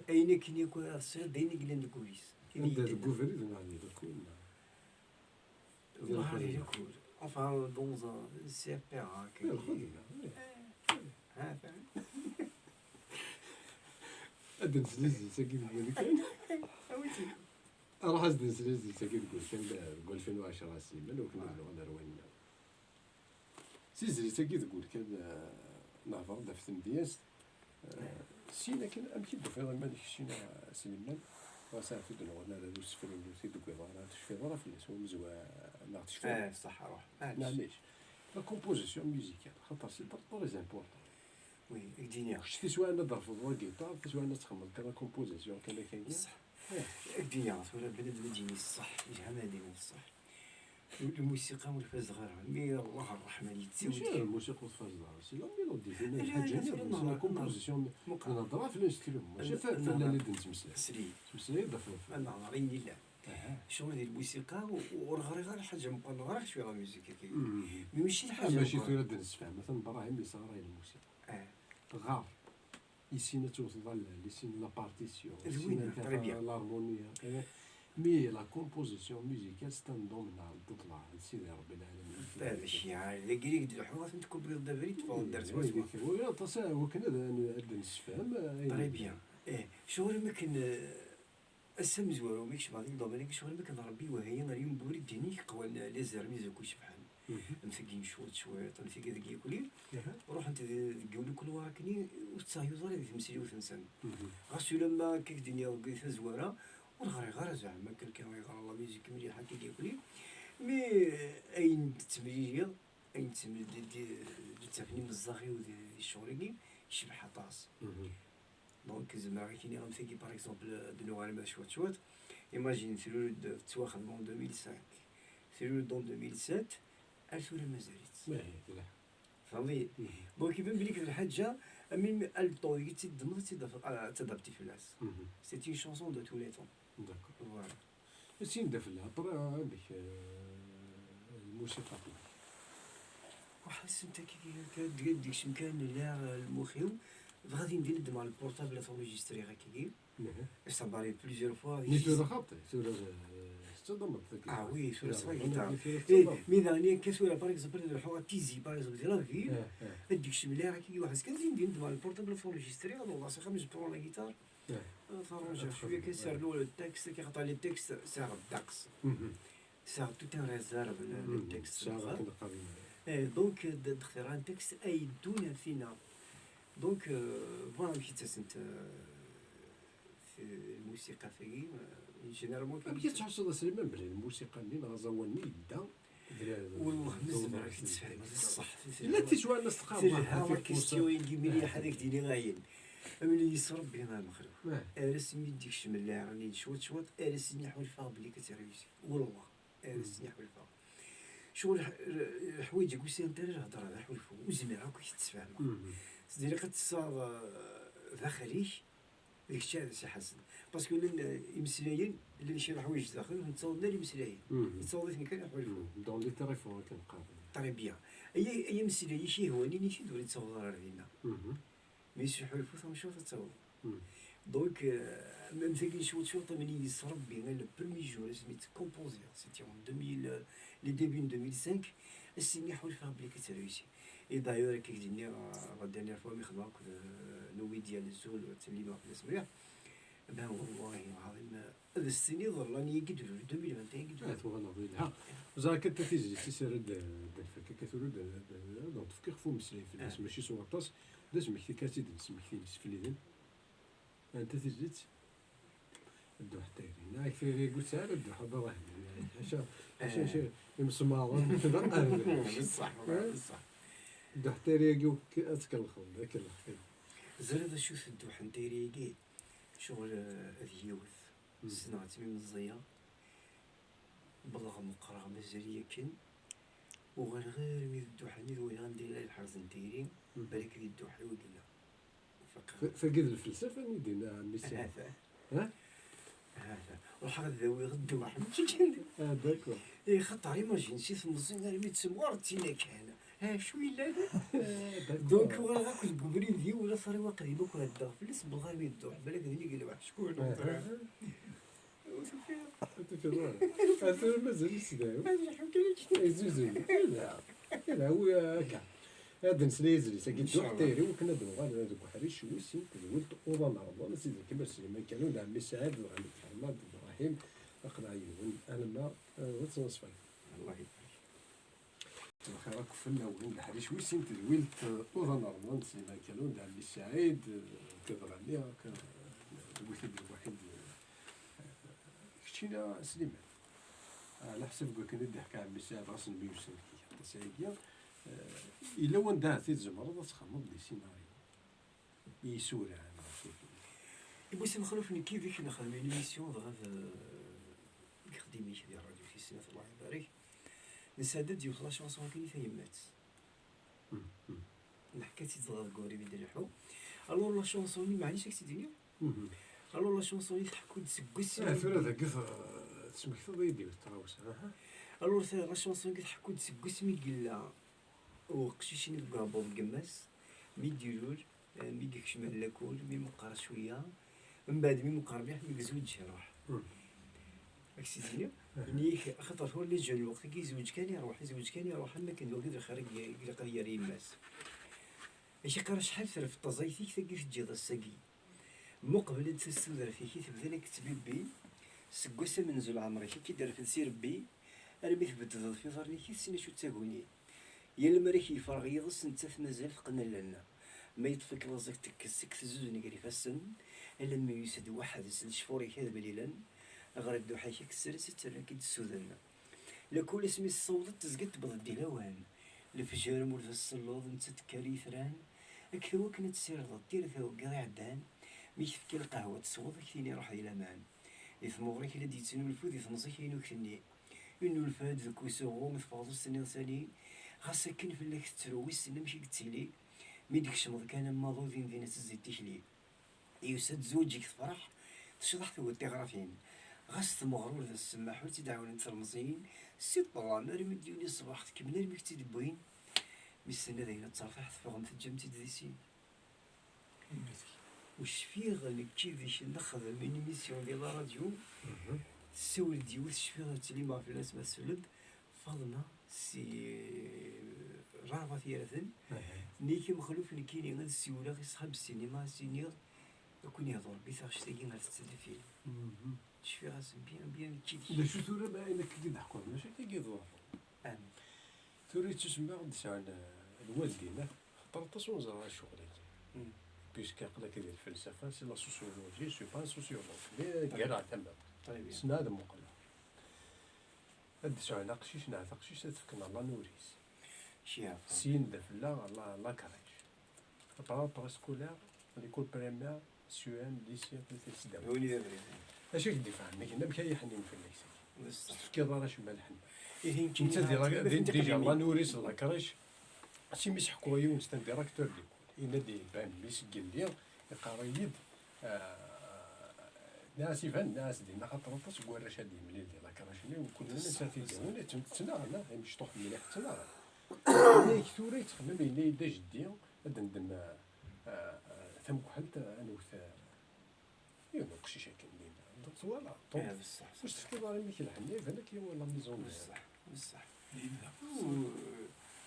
Ayen akken yakk ara tesɛiḍ, d ayen i yellan deg wul-is. Anda deg ubrid, neɣ di lekul, neɣ di lxedma? Enfin, dans un C P A, di lxedma, ih. Ha, fehmet? Ad d-nsel zzi-s-agi deg walikan. Awi-tt-id. Ruḥ ad d-nsel zzi-s-agi deg walikan, deg alfin u ɛecṛa, a Sliman, ur k-nid-nuɣal ar wayen-nniḍen. Si zzi-s-agi deg walikan, eh, nehḍer-d ɣef tmedyazt. Eh, syin akken, amek i d-tufiḍ iman-ik syin, a Sliman? Ɣas ahat ur d-nuɣal ara d usefru, ur t-id-tewwiḍ ara, ur tecfiḍ ara fell-as, ur mezwa, neɣ tecfiḍ? Eh, ṣṣeḥ, ruḥ. Maɛlic. Maɛlic. La composition musicale, xaṭer c'est très important. Oui, i k-d-iniɣ. Kečč tiswiɛin ad d-trefdeḍ la guitare, tiswiɛin ad txedmeḍ kan la composition, kan akka-agi. Ṣṣeḥ. Eh. I k-d-iniɣ, tura bnadem ad d-yini ṣṣeḥ, yelha ma ad d-yini ṣṣeḥ. Lmusiqa ur fazeɣ ara, mi Allah ṛṛeḥman yettawi-d. Mačči lmusiqa ur tfazeḍ ara, c'est la mélodie, c'est la, lḥaǧa-nni, c'est la composition, muqel. Nehḍer ɣef l'instrument, mačči ɣef fell-as i d-nettmeslay. Sli. Ttmeslay-d ɣef, ɣef. Ad nehḍer ayen yellan. Aha. Ccɣel di lmusiqa, u-, ur ɣriɣ ara lḥaǧa meqqren, ɣriɣ cwiṭ la musique akka. Mhm. Mais mačči lḥaǧa meqqren. Ah, mačči tura ad d-nessefhem, atan Brahim yesɣaray lmusiqa. Ah. Ɣer. Yessin ad tewteḍ allal, yessin la partition, d yessin win, très bien, l'harmonie. Eh, mais la composition musicale, c'est un domaine n Rebbi, d Sidi Rebbi Lɛalamin. Mačči, dagi i d-leḥḥuɣ, ad ten-tkubriḍ d abrid, teffɣeḍ-d ar twaswa. Oui, aṭas, eh, wakken ad, ad d-nessefhem, eh, ayen. Très bien. Eh, ccɣel mi akken, eh, Ass amezwaru mi kecmeɣ di ldomaine-agi, ccɣel mi akken Rebbi iwehha-yi ar yiwen n ubrid d-inik qwan les ermises akk icebḥen. Mhm. Am tagi n cwiṭ cwiṭ, am tagi deg yikli. Aha. Ruḥent di, deg yiwen ukulwar akkenni, ur tettaɣyuḍ ara di tmesliwt-nsen. Mhm. Ɣas ulamma akka k-d-iniɣ deg tazwara, ur ɣriɣ ara zeɛma quelqu'un yeɣra la musique mliḥ akka deg yikli. Mais ayen d-ttemliliɣ, ayen d-ttemlil-, d-, d-, d-ttafen imeẓẓaɣ-iw di, di ccɣel-agi, yecbeḥ aṭas. Mhm. Donc, zemreɣ ad k-iniɣ am tagi, par exemple, ad nuɣal ma cwiṭ cwiṭ. Imagine, tlul-d, tettwaxdem en deux mille cinq. Tlul-d en deux mille sept, ar tura mazal-itt. Ihi, tella. Tfehmeḍ-iyi? Mhm. Donc, iban belli d lḥaǧa, am mi, à le temps, i tt-id-ddmeḍ, ad tt-id-, ad tadapti fell-as. Mhm. C'est une chanson de tous les temps. D'accord. Voilà. Sin d afella, après, amek, eh, lmusiqa fell-ak? Waḥ, ass-n takki, deg-, deg-, deg-, kan, lliɣ, eh, lmux-iw, dɣa din din ddmeɣ lpurtabl ad t-enregistriɣ akkagi. Mhm. J'ai essayé plusieurs fois. Mi tura xaṭi, tura, eh, tettaddameḍ takki. Ah oui, tura s la guitare. Eh, mi daɣen akka tura, par exemple, ad ruḥeɣ à Tizi, par exemple, di la ville, eh, eh, ad d-ikcem lliɣ akkagi, waḥ, ass kan din din ddmeɣ lpurtabl ad t-enregistriɣ, ad awḍeɣ s axxam, je prends la guitare. Eh. Ad t-arranjiɣ cwiya kan, sernu le texte, xaṭer le texte sɛiɣ ddeqs. Mhm. Sɛiɣ tout un réserve, le, le texte. Sɛiɣ akken qqaren. Eh, donc, d-, d-xtireɣ un texte ay yeddun ar tinna. Donc, euh, voilà amek i ttasent, euh, t-, lmusiqa tagi, euh, généralement. Amek i tettḥussuḍ a Sliman belli lmusiqa-nni neɣ aẓawan-nni yedda? Wellah, ma zemreɣ ad k-id-sfehmeɣ, d ṣṣeḥ. Llant tiswiɛin ad s-teqqareḍ, telha la question-agi mliḥ, ad ak-d-iniɣ ayen. Am yis Rebbi a Mexluf. Ar asmi i d-ikcem llaɛer-nni n cwiṭ cwiṭ, ar ass-nni ḥulfaɣ belli ad tt-réussi. Wellah, ar ass-nni ḥulfaɣ. Ccɣel ḥ-, ḥwayeǧ deg usirem tara lhedra d aḥulfu, ur zmireɣ akk ad k-id-sfehmeɣ. C'est-à-dire ad tessaɣeḍ, euh, daxel-ik, d kečč ara s-iḥassen. Parce que llan, euh, imeslayen, llan kra n leḥwayeǧ daxel, ur nettaweḍ ara imeslayen. Nettaweḍ-iten kan aḥulfu. Dans les tréfonds, akken qqaren. Très bien. Ay, ay ameslay i k-ihwan, ini-t-id, ur nettaweḍ ara ar dinna. Mais s uḥulfu tamecṭuḥt ad taweḍ. Donc, euh, même tagi cwiṭ cwiṭ, am yis Rebbi, le premier jour, asmi tt-composiɣ, c'était en deux mille, euh, les débuts de deux mille cinq, ass-nni ḥulfaɣ belli ad tt-réussi. Et d'ailleurs, akka i k-d-nniɣ, euh, la dernière fois, mi xedmeɣ akked, euh, Noédia Lezzaul, ur ttsellimeɣ fell-as mliḥ. Ben, wallahi lɛaḍim, ad as-tiniḍ, l'année-agi d-, deux mille vingt et un i d-, ah, tuɣaleḍ yelha. Ẓer kan ta tizlit-is ara d-, d-nfak akka tura, d-, d-, d-, d-nṭefk ixef umeslay fell-as, ah, mačči s waṭas, d asmekti kan, ad tt-id-nesmekti imsefliden. Anta tizlit? Dduḥ tayri. Neɣ tayri ur tesɛi ara dduḥ, a Baba Hemmi. Aca, aca, aca, imesmaṛen, d aqerbi. Bessah, bessah. Dduḥ tayri-agi, ad tkellxeḍ, ad kellex kan. Ẓriɣ d acu-t dduḥ n tayri-agi? Ccɣel, eh, ad yiwet. Ssneɣ-tt mi meẓẓiyeɣ. Wwḍeɣ meqqreɣ mazal-iyi akken. Uɣaleɣ armi d dduḥ-nni d wayeɣ anda yella lḥerz n tayri, balak di dduḥ-iw i yella. Faqeɣ. Ta-, tagi d lfelsafa-nni d-yenna ɛemmi Sami. Ahat. Ha? Ahat. Ruḥeɣ ad d-awiɣ dduḥ, mačči kan. Ah, d'accord. Eh, xaṭer imagine si temẓi armi d temɣer d tinna kan. Ha, acu yellan? Ah, d'accord. Donc, uɣaleɣ akk deg ubrid-iw, ula tariwa qdim akk heddeɣ fell-as, wwḍeɣ armi d dduḥ, balak d nnig lweḥc, kul. Ah, ah. Ur tufiḍ. Ur tufiḍ ara. Ar tura mazal-itt da. Mazal ḥukun-ik. Ay, zuzu. Ila. Ila, wi, akka. Ad nsel i yizli-agi dduḥ tayri, wakken ad nuɣal deg uḥric wis sin tedwilt uḍan n Remḍan, Sidi Kamal Sliman Kanun, d ɛemmi Saɛid, d ɛemmi Ḥermad, d Ibrahim, aql-aɣ yid-wen alamma, eh, d ttnaṣfa. Allah ibarik. Lxir akk fell-awen, d aḥric wis sin tedwilt, eh, uḍan n Remḍan, Sliman Kanun, d ɛemmi Saɛid, eh, akked Ɣani, akked, eh, d witid lwaḥid, eh, keččina Sliman. Ɛla ḥsab n wakken i d-iḥka ɛemmi Saɛid, ɣas nemyussan deg aṭas ayagi. Eh, yella wanda ahat i tzemreḍ ad txedmeḍ des scénarios i yisura, neɣ acu akken. Iwis Mexluf, nekk yid-k nexdem une émission dɣa d, deg ixeddim-ik di Radio Tis Snat, Allah ibarek. Nesɛedda-d yiwet la chanson akken i tayemmat. Mhm. Neḥka-tt-id dɣa deg ubrid i d-nleḥḥu. Alors, la chanson-nni, maɛlic ad k-tt-id-iniɣ? Mhm. Alors, la chanson-nni tḥekku-d seg wasmi Ah, tura dagi t-, tesmektaḍ-iyi-d yiwet n tɣawsa. Aha. Alors, ta, la chanson-nni tḥekku-d seg wasmi i yella uqcic-nni deg uɛebbuḍ n yemma-s, mi d-ilul, eh, mi yekcem ar lakul, mi meqqer cwiya, mbeɛd mi meqqer mliḥ, mi yezweǧ iruḥ. Mhm. Ak-tt-id-iniɣ, ini-ak, axaṭer tura la jeune lweqt-agi, yezweǧ kan iruḥ, yezweǧ kan iruḥ, am wakken d wagi d lxir i ilaq ad yerr yemma-s. Ak-iqqar acḥal terfed taẓayt-ik tagi teǧǧiḍ ass-agi. Muqbel ad d-tas tudert-ik i tebda la k-tettbibbi, seg wass amenzu leɛmer-ik i k-id-rfed si Rebbi, armi tbeddeḍ ɣef iḍarren-ik i tessen acu d taguni. Yal mi ara k-yefreɣ yiḍes, nettat mazal teqqen allen. Ma yeṭṭef-ik laẓ ad k-tekkes, ad k-tezzuzen gar ifassen, alammi yusa-d weḥd-s lecfur-ik ad mlilen, ɣer dduḥ-ik ad k-tessers, ad terr ad k-id-, tessuden. Lakul asmi tessawḍeḍ tezga tewweḍ-d di lawan. Lefjer ma ur d as-tselluḍ, nettat tekker i yitran. Ad k-tawi akken ad tessirdeḍ tira tawegga iɛeddan, mi k-tefka lqahwa tesweḍ, ad k-tini ruḥ di laman. Di tmuɣri-k la d-yettnulfu di temẓi-k-inu tenni. Innulfa-d deg usuɣu, teffɣeḍ ur s-tenniḍ sani. Ɣas akken fell-ak tettru, wissen amek i yettili. Mi d-tkecmeḍ kan am waḍu, din din ad tezzi tikli. Yusa-d zewǧ-ik tefreḥ, tecḍeḥ tewwet tiɣratin. Ɣas tmeɣra ur d as-semmaḥ, ur tt-id-ɛawnent telmeẓyin, si ṭṭlam armi d-yuli ṣṣbeḥ, tkemmel armi k-tt-id-wwin. Mi s-tenna dayen ad tertiḥ, teffɣem teǧǧam-tt-id di sin. Ur cfiɣ nekk yid-k nexdem une émission di la radio, tessawel-d yiwet, cfiɣ ad tili ma fell-as ma tsell-d, Faḍma si Rabat Yiraten, nni-k Mexluf nekkini ad ssiwleɣ i ṣṣḥab ssinima, ad s-iniɣ, ad ken-yehdu Rebbi taɣect-agi ar tettadef-in. Cfiɣ-as bien, bien, nekkini. D acu tura ma ayen akka i d-ḥkuɣ, mačči akka i d-ḍuɛfen. Amin. Tura yettusemma ad d-sɛun, eh, lwaldin, xaṭer aṭas ur neẓra ccɣel-agi. Puisque aql-ak di lfelsafa, c'est la sociologie, je suis pas un sociologue, mais ggaleɣ tama. Très bien. Ssneɣ ad muqleɣ. Ad d-sɛun aqcic neɣ taqcict ad t-fken ɣer la nourrice. Syin d afella ɣer la, la crèche. Après, préscolaire, l'école primaire, C E M, lycée, akked tesdawit. Win i d abrid. Acu i k-d-ifehmen? Amek, amek ay ḥnin fell-ak? Ur s-tefkiḍ ara acemma lḥenna. Ihi nekkini netta di la, di, déjà la nourrice d la crèche, si mi s-ḥkuɣ yiwen, c'est un directeur d'école. Yenna-d, iban, mi s-yelli, iqqar-iyi-d, ah, nniɣ-as iban, nniɣ-as dinna, xaṭer aṭas n warrac ad d-yemlil di la crèche-nni, mkul netta ad t-id-yawin, ttnaɣen, ah, imecṭuḥ mliḥ ttnaɣen. Yenna-ak tura yettxemmim, yenna-yi-d a jeddi, ad d-neddem, ah, ah, ah, tamekḥelt, ad nwet, ah, yiwen uqcic akken dinna. Donc, voilà. Donc, ur s-tefkiḍ ara i mmi-k lḥenni, iban akken la maison mère. Bessah, bessah. Dinna.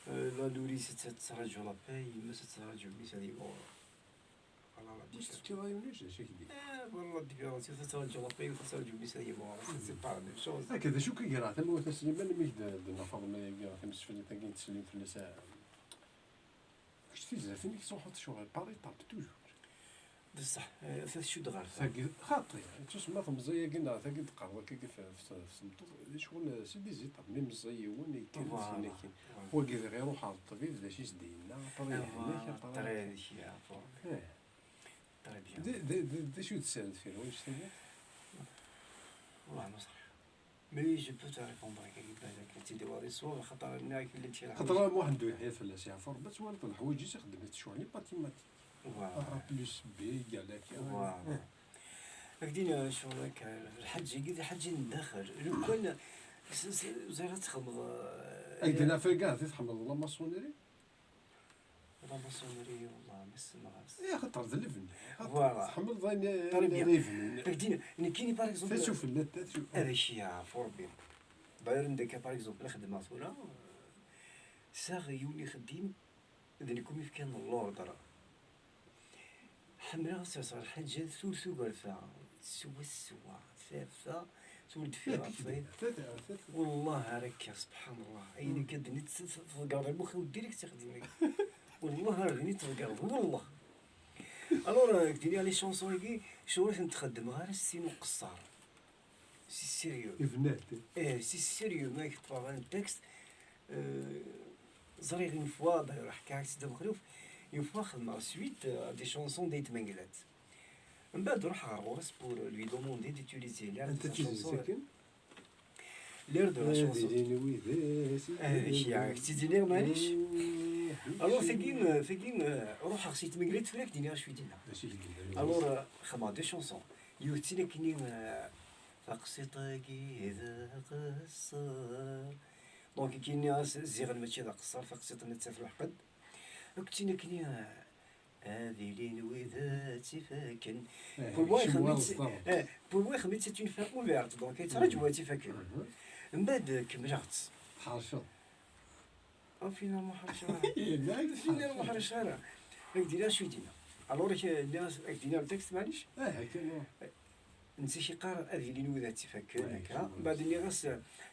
Euh, la nourrice ad tettraǧu la paix, yemma-s ad tettraǧu mmi-s ad yimɣur. Voilà la différence. Ur s-tefkiḍ ara yiwen d acu i k-d-, eh, voilà la différence. Yiwet tettraǧu la paix, yiwet tettraǧu mmi-s ad yimɣur. C'est pas la même chose. Akka, d acu i k-igra tamawt a Sliman, imi k-d-, d-tenna Faḍma-agi, tamseflit-agi i d-teslim fell-as, ah, Kečč tizlatin i tettruḥuḍ ccɣel par étape, toujours. Bessah, eh, ta tcudd ɣer ta. Tagi, xaṭi, ttusemma temẓi-agi neɣ tagi d-qqareḍ akkagi f, f, f tmeṭṭut, d ccɣel, c'est des étapes, mi meẓẓi yiwen, yekker-d voilà, syin akin. Voilà. Wagi diɣ iruḥ ɣer ṭṭbib, d acu i s-d-yenna, après yehlek, après très bien, après. Eh. Très bien. D, d, d, d acu i d-tessared deffir wannect-agi? Wellah ma ṣerḥ. Mais je peux te répondre, kagi balak ad tt-id-tawiḍ i ṣṣwab, axaṭer nniɣ-ak llant kra. Xaṭer Muḥend Uyeḥya fell-as yeɛfu Rebbi, ad twaliḍ leḥwayeǧ-is ixeddem-it ccɣel i mathématique. Voilà. A plus B égale à. Voilà. Eh. Ak-d-iniɣ ccɣel akka, lḥaǧa-agi d lḥaǧa n daxel. Lukan s-, s-, ẓriɣ ad txedmeḍ, eh, ak-d-iniɣ ɣef wagi ahat i tḥemmleḍ la maçonnerie? La maçonnerie, wallah, ma ssneɣ-as. Eh, xaṭer d lebni. Xaṭer voilà. Tḥemmleḍ ayen, très bien, ayen ara yebnun. Ak-d-iniɣ, nekkini, par exemple, tasufella, tasu-, ad ak-yeɛfu Rebbi. D'ailleurs, anda akka, par exemple, la xeddmeɣ tura, euh, sɛiɣ yiwen ixeddim, d nekk umi fkan l'ordre. Ḥemmleɣ ad sserseɣ lḥaǧa ur tugar ta, swaswa, ta, ta, ur d-ffiɣ ɣef wayen. Wellah ar akka, subḥan Allah. Ayen akka d-nit tḍeggreḍ lmux-iw direct ixeddim-ik. Wellah ar d-nit tḍeggreḍ, wellah. Alors, euh, k-d-iniɣ les chansons-agi, ccɣel ur tent-xeddmeɣ ara s sin uqeṣṣer. C'est sérieux. Ibna-d. Eh, c'est sérieux, ma k-ṭṭfeɣ un texte, euh, ẓriɣ une fois, d'ailleurs, ḥkiɣ-ak-tt-id a Mexluf, une fois xedmeɣ suite, euh, à des chansons d'Ayt Mengellat. Mbeɛd ruḥeɣ ɣer ɣur-s pour lui demander d'utiliser l'air de sa chanson. L'air de la chanson. Ad ilin widak. Eh, d-iniɣ, maɛlic. Alors, tagi, euh, tagi, euh, ruḥeɣ s Ayt Mengellat tura k-d-iniɣ acu i d-yenna. Alors, euh, xedmeɣ deux chansons. Yiwet d tin akkenni, euh, taqsiṭ-agi d aqeṣṣer. Donc, akkenni ziɣen mačči d aqeṣṣer, taqsiṭ-nni d tafluḥqed. Akked tin akkenni, euh, ad ilin wid ad tt-ifakken. Eh, pour moi, ixdem-itt, eh, pour moi, ixdem-itt, c'est une fin ouverte, donc yettṛaǧu ad tt-ifakken. Mbeɛd kemmleɣ-tt. Tḥerceḍ. Ah, finalement, ḥerceɣ ara. Finalement, ḥerceɣ ara. Ad k-d-iniɣ acu i d-yenna. Alors, ak-, nniɣ-as, ad k-d-iniɣ le texte, maɛlic? Ah, akka. Netta k-iqqar ad ilin wid ad tt-ifakken, akka. Mbeɛd nniɣ-as,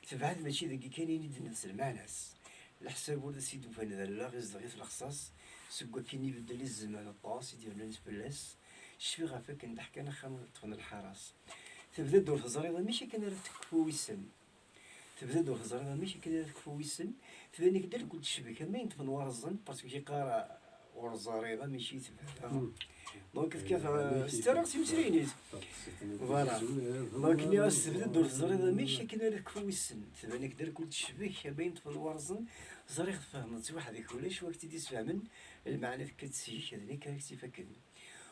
tebɛed mačči dagi kan, ini-d nefs lmeɛna-s. Leḥsab ur d as-id-ufan d allaɣ, izdeɣ-it lexṣaṣ. Seg wakken ibeddel i zzman aṭas i d-yernan fell-as. Cfiɣ ɣef wakken d-ḥkan axxam ṭṭfen lḥaṛa-s. Tebda-d ur teẓriḍ amek akken ara tekfu wissen. Tebda-d ur teẓriḍ amek akken ara tekfu wissen. Tban-ak-d irkul tecbek am ayen ṭṭfen warẓen, parce que k-iqqar ur ẓriḍ amek i tebda. Donc, tekkat, euh, s tara s imeslayen-is. Voilà. Donc, nniɣ-as tebda-d ur teẓriḍ amek akken ara tekfu wissen. Tban-ak-d irkul tecbek am ayen ṭṭfen warẓen. Ẓriɣ tfehmeḍ-tt weḥd-k, ulac wa k-tt-id-isfehmen. Lmeɛna tekka-d seg-k, d nekk ara k-tt-ifakken.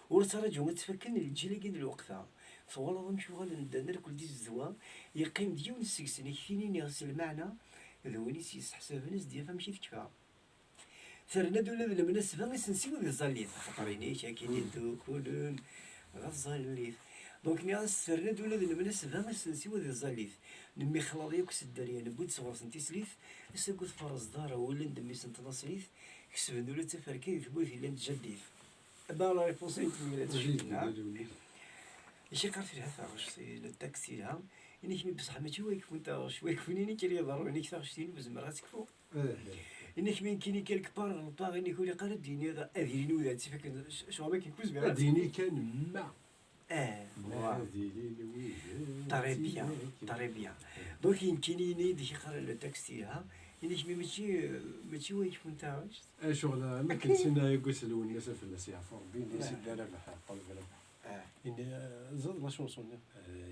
Ur ttraǧu ad tt-fakken lǧil-agi n lweqt-a. Twalaḍ amek uɣalen ddan irkul di zzedwa, yeqqim-d yiwen seg-sen, ak-t-inin s lmeɛna, d win i s-yesseḥsaben ad s-d-yaf amek i tekfa. Terna-d ula d lemnasba isensi wid iẓallit, axaṭer ini-k akin i ddukulen ɣer tẓallit. Donc, nniɣ-as, terna-d ula d lemnasba isensi wid iẓallit. Nemmixlaḍ yakk s dderya, newwi-d sɣur-sen tislit, ass-agi ur tferẓeḍ ara, ullen-d mmi-s n tnaṣlit, kesben ula d taferka di tmurt yellan d jaddit. Aba la réponse ay tmira tcikna. Ici qar telha taɣect, le texte yelha. Ini-k mi beṣṣeḥ mačči wa yekfun taɣect, wa yekfun ini kra iḍerrun, ini-k taɣect-inu zemreɣ ad tekfu. Ini-k mi nekkini quelque part ɣelṭeɣ, ini-k ur iqar ad d-yini ad ilin wid ad tt-ifakken, ccɣel akken kul zmireɣ ad d-yini kan ma. Eh, ma ad ilin wid. Très bien, très bien. Donc, nekkini ini-d k-iqar le texte yelha, ini-k mi mačči, mačči wa yekfun taɣect. Acuɣel, ma akken sin ayeggas Lwennas ad fell-as yeɛfu Rebbi, ini-as i Dda Rabeḥ, ṭṭaleb Rabeḥ. Ini, ẓid la chanson-nni.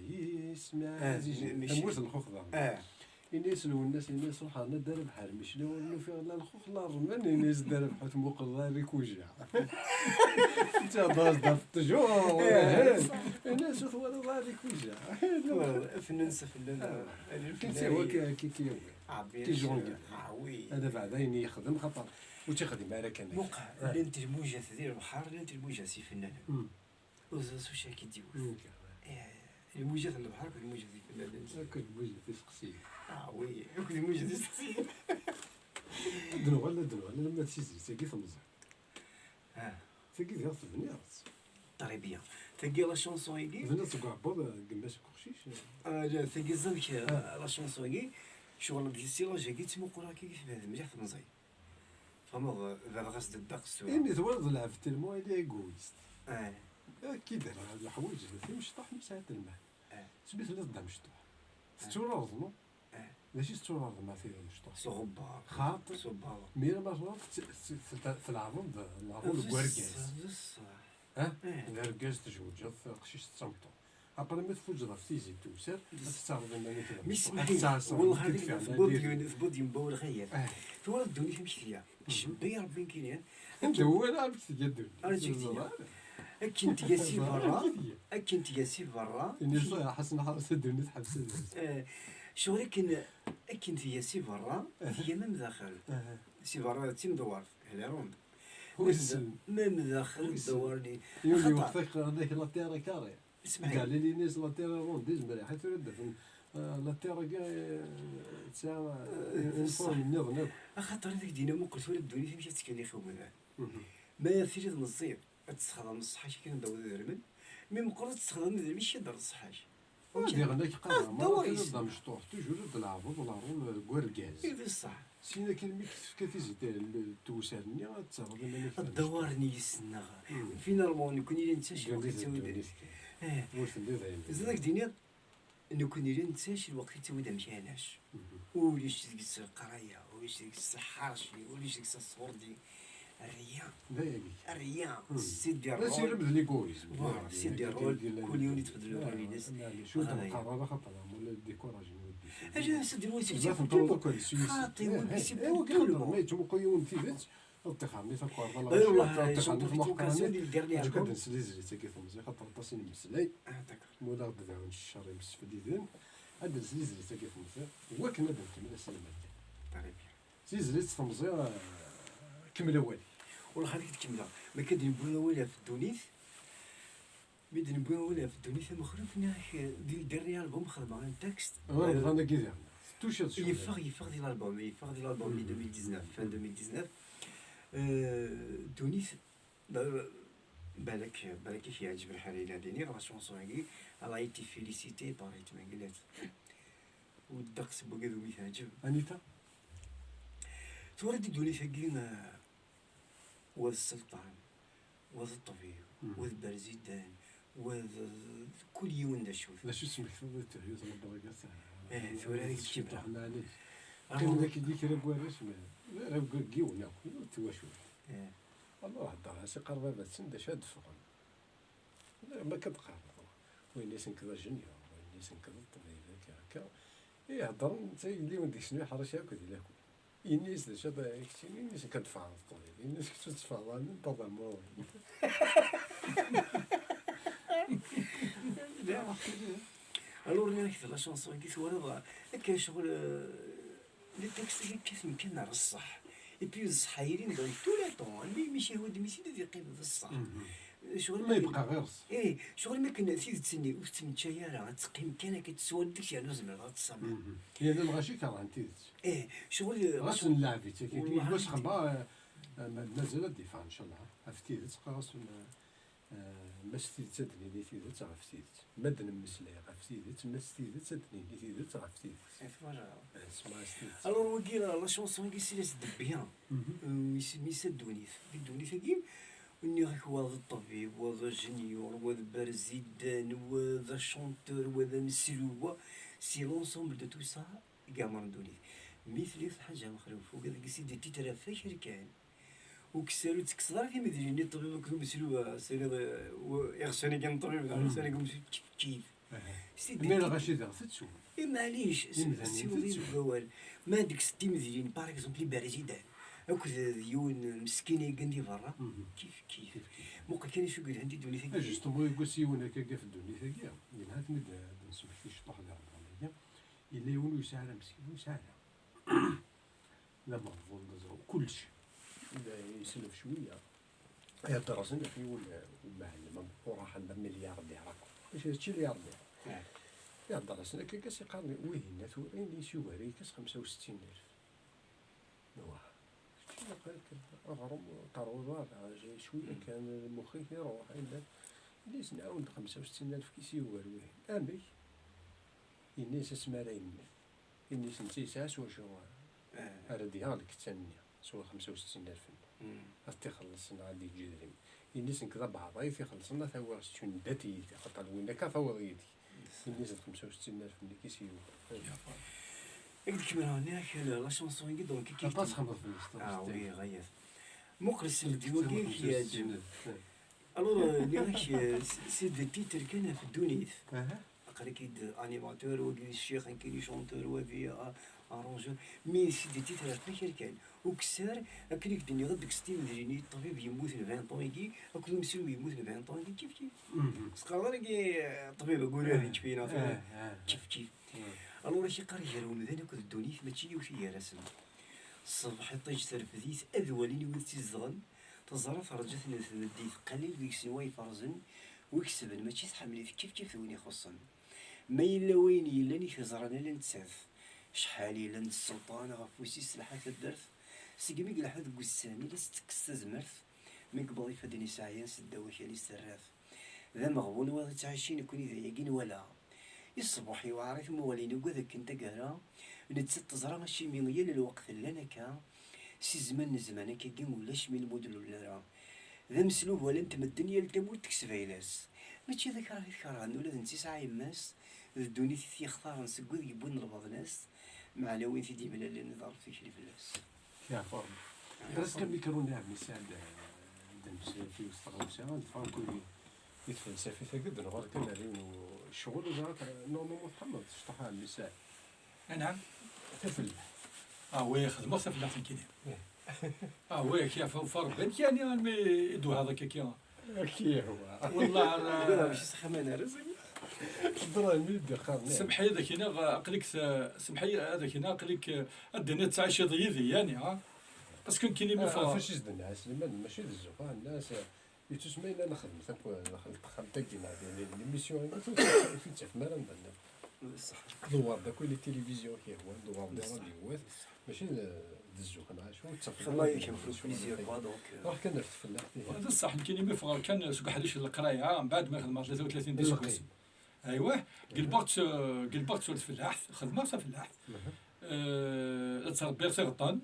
Yisem ɛzizen, tamurt n lxuxḍa. Ini-as Lwennas, ini-as ruḥeɣ la Dda Rabeḥ ar Micli, ur nufiɣ la lxux la ṛṛman, ini-as Dda Rabeḥ ur tmuqleḍ ara rikuja. Ttɛeddaẓ-d ɣef ṭṭjur. Ini-as ur twalaḍ ara rikuja. Fennan s fennan. Kiki, kiki. Tijungi. Ada beɛd ayen yexdem, xaṭer ur tt-ixdim ara kan akka. Muqel, llant lmujat di lebḥer, llant lmujat s ifennanen. Ur ẓriɣ s wacu ara k-id-iwet. Lmujat n lebḥer akked lmujat n ifennanen. Akked lmujat iseqsiyen. Ah oui, akked lmujat iseqsiyen. Ad d-nuɣal, ad d-nuɣal alamma d tizlit-agi temẓi. Tagi diɣ tebniḍ-tt. Très bien. Tagi la chanson-agi. Tebniḍ-tt deg uɛebbuḍ n gma-s n uqcic. Ah, la, tagi ẓamek, la chanson-agi, ccɣel deg si l'âge-agi ttmuquleɣ akka i tebɛed mliḥ temẓi. Tfehmeḍ, baba ɣas d ddeqs tura. Imi twalaḍ lɛebd tellement il est égoïste. Ad k-id-rreɣ leḥwayeǧ d timecṭaḥ mi sɛant lmeɛna. Sbi telliḍ d amecṭuḥ. Tetturareḍ, non? D acu i tetturareḍ ma t-, amecṭuḥ? S uɣebbar. Xaṭer. S uɣebbar. Mi ara ma turareḍ, t-, t-, t-, tleɛbeḍ, tleɛbeḍ deg wergaz. D ṣṣeḥ. D argaz tjewǧeḍ, taqcict d tameṭṭut. Après, ma tfuǧeḍ ɣef tizi n tewser, ad tettaɣeḍ iman-ik d amecṭuḥ. Mi semmeḥ-iyi, wellah, tewweḍ-d yembaw lɣayat. Twalaḍ ddunit amek tga. Icebba-yi Rebbi nekkini. Anda walaɣ amek tga ddunit. Akken tga si berra, akken tga si berra. Ini-as Ḥasan Ḥaṛas, ddunit ḥebs. Ccɣel akken, akken tga si berra, tga même daxel. Si berra d timdewwert, elle est ronde. Même daxel, dewwar-nni. Yiwen lweqt ak-qqaren-ak la terre est carrée. Ismaɛil. Galil ini-as la terre est ronde, izmer ḥa tura d-afen Ah, la terre-agi, eh, tesɛa, eh, une forme nniḍen akk. Axaṭer ad ak-d-iniɣ, muqel tura ddunit amek i tettkellix i umdan. Ma tiliḍ meẓẓiyeḍ, ad tessexdam ṣṣeḥḥa-k akken ad d-tawiḍ idrimen. Mi meqqreḍ ad tessexdam idrimen, ad d-terreḍ ṣṣeḥḥa-k. Ah, diɣen ad k-qqareɣ, ah, merra d-awa tiliḍ d amecṭuḥ, toujours d leɛbuḍ, la rôle, eh, deg urgaz. I d ṣṣeḥ. Syin akken mi k-tefka tizit, eh, l-, tewser-nni, ad terreḍ iman-ik d amecṭuḥ. Ddawar-nni yes-neɣ. Finalement, nekkni la nettacir waqt ttawid. Eh. Ur telliḍ d ayen. Zad ad ak-d-iniɣ, nekkni la nettacir waqt ttawid amkan-as. Ulac deg-s lqraya, ulac deg-s lḥerci, ulac deg-s ṣṣurdi. Rien. D ayagi. Rien. C'est des rôles. Asirem d l'égoïsme. Voilà, c'est des rôles. Kul yiwen yettbeddil le rôle-ines. Cwiṭ nqerreb axaṭer amulal découragé n wid. Ala, c'est des rôles. Xaṭi, wid, c'est pour tout le monde. Ma yettmuqul yiwen tidet, ad ṭṭixer-nni takerḍa. Ay, wallah, ad ṭṭixer-nni tamuqrant. Acu kan ad nsel izlit-agi temẓi, xaṭer aṭas i nemmeslay. Ah, d'accord. Walaɣ-d daɣen ccer imsefliden. Ad nsel izlit-agi temẓi, wakken ad nkemmel ass-a. Très bien. Tizlit temẓi, eh, kemmel awal. Wallah, ad k-d-kemmleɣ. Ma akka d-newwi awal ɣef ddunit, mi d-newwi awal ɣef ddunit, amexluf, nniɣ-ak, eh, di le dernier album xedmeɣ un texte. Ɣer Remḍan-agi diɣen. Tuciḍ cwiya. Yeffeɣ, yeffeɣ di l'album, yeffeɣ di l'album-nni deux mille dix-neuf, fin deux mille dix-neuf. Eh, ddunit, ba-, balak, balak i k-yeɛǧeb lḥal, la chanson-agi, elle a été félicitée par Ayt Mengellat. U ddeqs n wigad umi teɛǧeb. Anita? Tura di ddunit-agi, eh, wa d sselṭan, wa d ṭṭbib, wa d berzidan, wa d, d kul yiwen d acu-t. D acu tesmektiḍ i teryuẓ n ddregat? Eh, tura ad k-d-kemmleɣ. Qqim dagi di kra n warrac, ma ara deg yiwen akk, yiwet twacult. Eh. Allah hedder-as, iqqar baba-tsen d acu ad d-ffɣen. Ma akka d-qqareḍ, wayen-is nekk d ajenyur, wayen-is nekk d ṭṭbib, akka, akka. I heddren, netta yella yiwen deg-sen iḥṛec akk di lakul. Yenna-yas d acu ara keččini, yenna-yas nekk ad d-ffɣeɣ d ṭṭbib, yenna-yas kečč ur tetteffɣeḍ ara, d aḍamur. Alors, nniɣ-ak la chanson-agi twalaḍ, akka ccɣel, euh, les textes-agi kkaten kan ar ṣṣeḥ. Et puis, d ṣṣeḥ yellan dans tout le temps. Mi, mi yehwa d mmi-s ad yeqqim d ṣṣeḥ. Ccɣel ma yebqa ɣer ṣṣeḥ. Eh, ccɣel ma akken tidet-nni ur tettmeččay ara, ad teqqim kan akka teswa-d deg-s yernu tzemreḍ ad tṣameḍ. Yerna lɣaci kerhen tidet. Eh, ccɣel, ɣas nleɛb-itt akka, wallahi, deg wass xemma, eh, eh, ma-, mazal ad d-yeffeɣ, ncallah. Ɣef tidet, ɣas n-, Eh, ma s tidet ad d-nini tidet ɣef tidet. Ma d-nemmeslay ɣef tidet, ma s tidet ad d-nini tidet ɣef tidet. Eh, twalaḍ. Eh, semma s tidet. Alors, wagi, la, la chanson-agi, c'est le bien. Euh, isem-is ddunit. Di ddunit-agi, nniɣ-ak, wa d ṭṭbib, wa d ajenyur, wa d berzidan, wa d achanteur, wa d ameslub, wa, c'est l'ensemble de tout ça. Deg ɛmer n ddunit. Mi tliḍ ḥaǧa mexluf, ugad deg-s i d-titra ɣef akal kan. Ukessar ur tekkseḍ ara timedlin-nni, ṭṭbib akked umeslub, ah, saliḍ, eh, u-, iɣsan-agi n ṭṭbib, neɣ iɣsan-agi n umeslub, kif kif. Aha. Si d-, mais lɣaci daɣ tettu. Eh, maɛlic, s-, imdanen siweḍ-iyi tettu deg wawal. Ma deg-s timedlin, par exemple, iberzidan, akked d yiwen meskin i yeggan di berra, kif kif. Kif kif. Muqel kan acu yelhan di ddunit-agi. Ah, justement, yeggas yiwen akka ɣef ddunit-agi, yelha ad ten-id-, ad nesmekti ciṭuḥ di Remḍan-agi. Yella yiwen ur yesɛi ara meskin, ur yesɛi ara. D ameɣbun, d aẓru, kullec. Yella yesleb cwiya. Ihedder-asen ɣef yiwen, uh, umɛellem ameqqran, d amilyardir akk. Mačči, mačči lyardir. Eh. Ihedder-asen akka, gas iqqaren, wihin, a tura, ini-as yugar-ik s xemsa u settin alef. Wah. Kečč ilaq aɣrum, ur terwiḍ ara, cwiya kan, lmux-ik iruḥ, illa. Ini-as nɛawen-d xemsa u settin alef kis yugar wihin. Amek? Ini-as asmi ara yemmet. Ini-as netta yesɛa s wacu ara d-yaɣ lkettan-nni, s wa xemsa u settin alef-nni. Ad t-ixelleṣ neɣ ad d-yeǧǧ idrimen. Ini-as nekk d abeɛḍay, ad t-ixellṣen, ad t-awiɣ s une date yid-i, axaṭer win akka ad t-awiḍ yid-k. Ini-as d xemsa u settin alef-nni kis yugar. Ad k-d-kemmleɣ, nniɣ-ak la chanson-agi, donc, aṭas xedmeɣ fell-as. Ah oui, ɣayat. Muqel s ldiwa-agi, ad k-yeɛǧeb. Alors, euh, nniɣ-ak, euh, c'est des titres kan ɣef ddunit. Aha. Aql-ik-id animateur, wagi d ccix, nekkini chanteur, wagi a-, arrangeur. Mais c'est des titres ɣef wakal kan. Ukessar, akken i k-d-nniɣ, deg-s timedlin, ṭṭbib yemmuten vingt ans-agi, akked umeslub yemmuten vingt ans-agi, kif kif. Teqqareḍ ara-agi, eh, ṭṭbib agurad, eh, kif kif. Alors, ad k-yeqqar gar umdan akked ddunit, mačči yiwet i gar-asen. Ṣṣbeḥ, iṭij, tarfedit, ad walin i wid tt-izedɣen, teẓra terǧa-ten tmeddit, qlil deg-sen wa iferzen, wi ikesben, mačči tḥemmel-it kif kif d win ixuṣṣen. Ma yella wayen yellan i t-iẓran ala nettat, acḥal yellan d sselṭan ɣef wis-is telḥa taddart, segmi yelḥa deg wussan i la s-tekkes tazmert, mi yewweḍ ifadden-is ɛyan seddaw akal-is terra-t. D ameɣbun wayeḍ ittɛicin nekkni d ayagi nwala. I ṣṣbuḥ yewɛer i tmuɣli nuggad akken taggara, nettat teẓra acimi yal lweqt llan akka, si zzman n zzman akkagi ulac mi lmud ur lulin ara. D ameslub walan-t medden yal tamurt tekseb ayla-s. Mačči d akrah i t-kerhen ula d netta yesɛa yemma-s, d ddunit i t-yextaren seg wid yewwin lbaḍna-s, meɛna win t-id-yemlalen d Ṛebbi tikli fell-as. Yeɛfu Ṛebbi. Rẓ-d amikru-nni a ɛemmi Saɛid, eh, d-nemmeslay s teɣlust-a, ad neffeɣ akk i, i tfelsafit-agi, d-nuɣal kan ar yiwen n ccɣel, ur ẓriɣ, normalement tḥemmleḍ tecṭeḥ a ɛemmi Saɛid. Anɛam? Tafellaḥt. Ah oui, xedmeɣ tafellaḥt nekkini. Ah oui, ak-yeɛfu Ṛebbi, amek yani almi i d-tuhaḍ akka kya? Ak-yehwa. Wallah, ah, mačči s axxam ara zagi. Ddrahim i d-iqqaren. Semḥ-iyi ad ak-iniɣ, aql-ik t-, semḥ-iyi ad ak-iniɣ, aql-ik, ah, ad d-tiniḍ tettɛiciḍ yid-i, yani, ha? Parce que nekkini mi ffɣeɣ. Ɣef acu i s-d-nniɣ a Sliman, mačči d zzux, ah, nniɣ-as, ah, yettusma yella nexdem takk-, nexdem texxamt-agi, neɣ di, di, l'émission-agi, ur t-, ur t-id-tafem ara mbeɛd. D ṣṣeḥ. Dewwer-d akk les télévisions ak-yehwan, dewwer-d les radios-wat, mačči d, d zzux, neɣ acu, ur ttafem ara. Xedmeɣ yakan plusieurs fois, donc, euh. Ruḥ kan ar tfellaḥt, ihi. D ṣṣeḥ, nekkini mi ffɣeɣ kan seg uḥric n leqraya, mbeɛd ma xedmeɣ tlata u tlatin d iseggasen. Aywa, gelbeɣ-tt, gelbeɣ-tt ar tfellaḥt, xedmeɣ tafellaḥt. Euh, ad ttṛebbiɣ tiɣeṭṭen.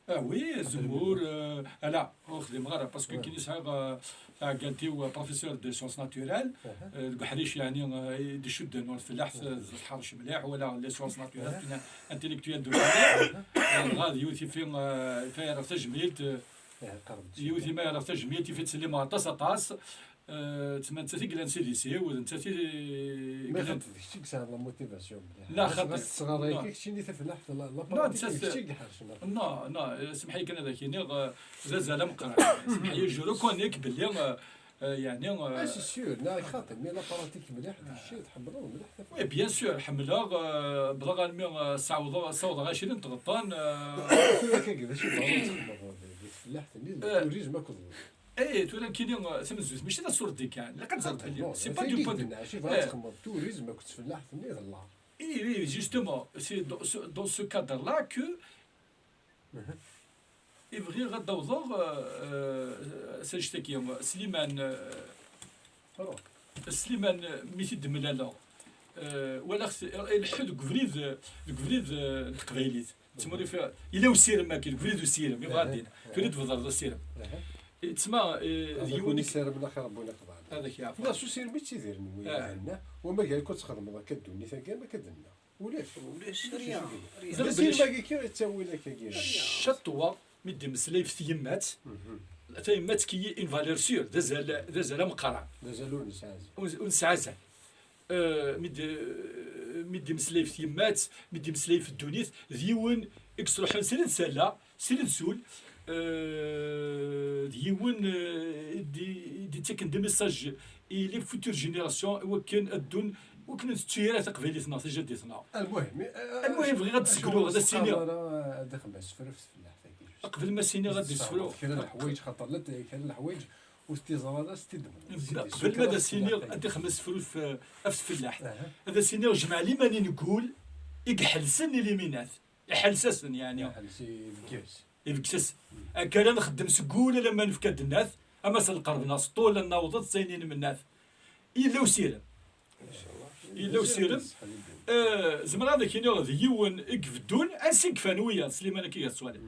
Ah, oui, azemmur, euh, ala, ur xdimeɣ ara, parce que nekkini sɛiɣ, euh, taɛeggalt-iw, euh, professeur de sciences naturelles, euh, deg uḥric, yani, euh, i d-icudden ɣer tfellaḥt, euh, tḥerrec mliḥ, wala les sciences naturelles, d une intellectuelle de valeur. Euh, dɣa d yiwet i fi, euh, i fi ara tajmilt, euh, yiwet i ma ara tajmilt, i fi ttsellimeɣ aṭas, aṭas. Eh, d tma nettat i yellan s idis-iw, d nettat i yellan. Mais d kečč i yesɛan la motivation mliḥ. Non, xaṭi. Ɣas tesɣaray-ik, keččini tafellaḥt, la, la pratique, d kečč i iḥercen. Non, non, eh, semḥ-iyi kan ad ak-iniɣ, eh, d azal ameqqran. Semḥ-iyi, je reconnais belli, eh, eh, yeɛni, eh, ah, c'est sûr, neɣ xaṭi, mais la pratique mliḥ, d kečč i tḥemmleḍ mliḥ tafellaḥt. Oui, bien sûr, ḥemmleɣ, eh, wwḍeɣ almi, eh, ssawḍeɣ, ssawḍeɣ ɛecrin n tɣeṭṭen, eh. Tura akka, d acu i tebɣiḍ ad txedmeḍ di, di tfellaḥt-nni, d turizm akked Eh, tura nekkini, eh, tamezzut, mačči d asurdi kan. Ilaq ad teẓreḍ belli, c'est pas du point de vue. Eh. Turizm akked tfellaḥt-nni d l'art. Eh, eh, justement, c'est dans ce, dans ce cadre-là que i bɣiɣ ad d-awḍeɣ, eh, eh, s annect-agi, Sliman, eh, Sliman, eh, mi t-id-mlaleɣ, eh, walaɣ-t, eh, ileḥḥu deg ubrid, deg ubrid, eh, n teqbaylit. Ttmur ifi-, yella usirem akkin, deg ubrid usirem, yebɣa ad d-inin. Tura i d-tbedreḍ asirem. Yettma, eh, d yiwen i ssirem, axir Rebbi iqḍeɛ. Ad ak-yeɛfu. Neɣ s usirem i ttidiren wiyaḍ, wama gar-ak ad txedmeḍ akka ddunit-agi, am akka d-nna. Ulac. Ulac, rien, rien. D asirem-agi kan i ttawin akkagi. Ccetwa, mi d-imeslay f tyemmat, tayemmat qui est une valeur sûre, d azal, d azal ameqqran. D azal ur nesɛi azal. Ur, ur nesɛi azal. Eh, mi d-, mi d-imeslay f tyemmat, mi d-imeslay f ddunit, d yiwen i yettruḥun srid s ala, srid s ul, eh, d yiwen, eh, i d-, i d-ittaken des messages i les futures générations, i wakken ad ddun, i wakken ur tettu ara taqbaylit-nneɣ, tajaddit-nneɣ. Almuhim, eh, almuhim, bɣiɣ ad d-ssekruɣ, ad as-iniɣ. Ara ad ixdem asefru f tfellaḥt-agi. Qbel ma s-iniɣ ad d-isefru. Kra n leḥwayeǧ, xaṭer la t-, kra n leḥwayeǧ ur t-iẓra ara s tidmel. Qbel ma ad as-iniɣ ad ixdem asefru f-, af tfellaḥt. Aha. Ad as-iniɣ jmeɛ liman i ngul i iḥelsen i liminat. Iḥels-asen, yeɛni. Iḥels, ibegges. Ibegges-asen. Akka ara nxeddem seg wul alamma nefka ddnat, ama s lqerb neɣ s ṭṭul ad naweḍ d ayen i nmennat. Yella usirem. Yella usirem. Eh, zemreɣ ad ak-iniɣ d yiwen i ibeddun ansi i kfan wiyaḍ, Sliman, akka i yettwali.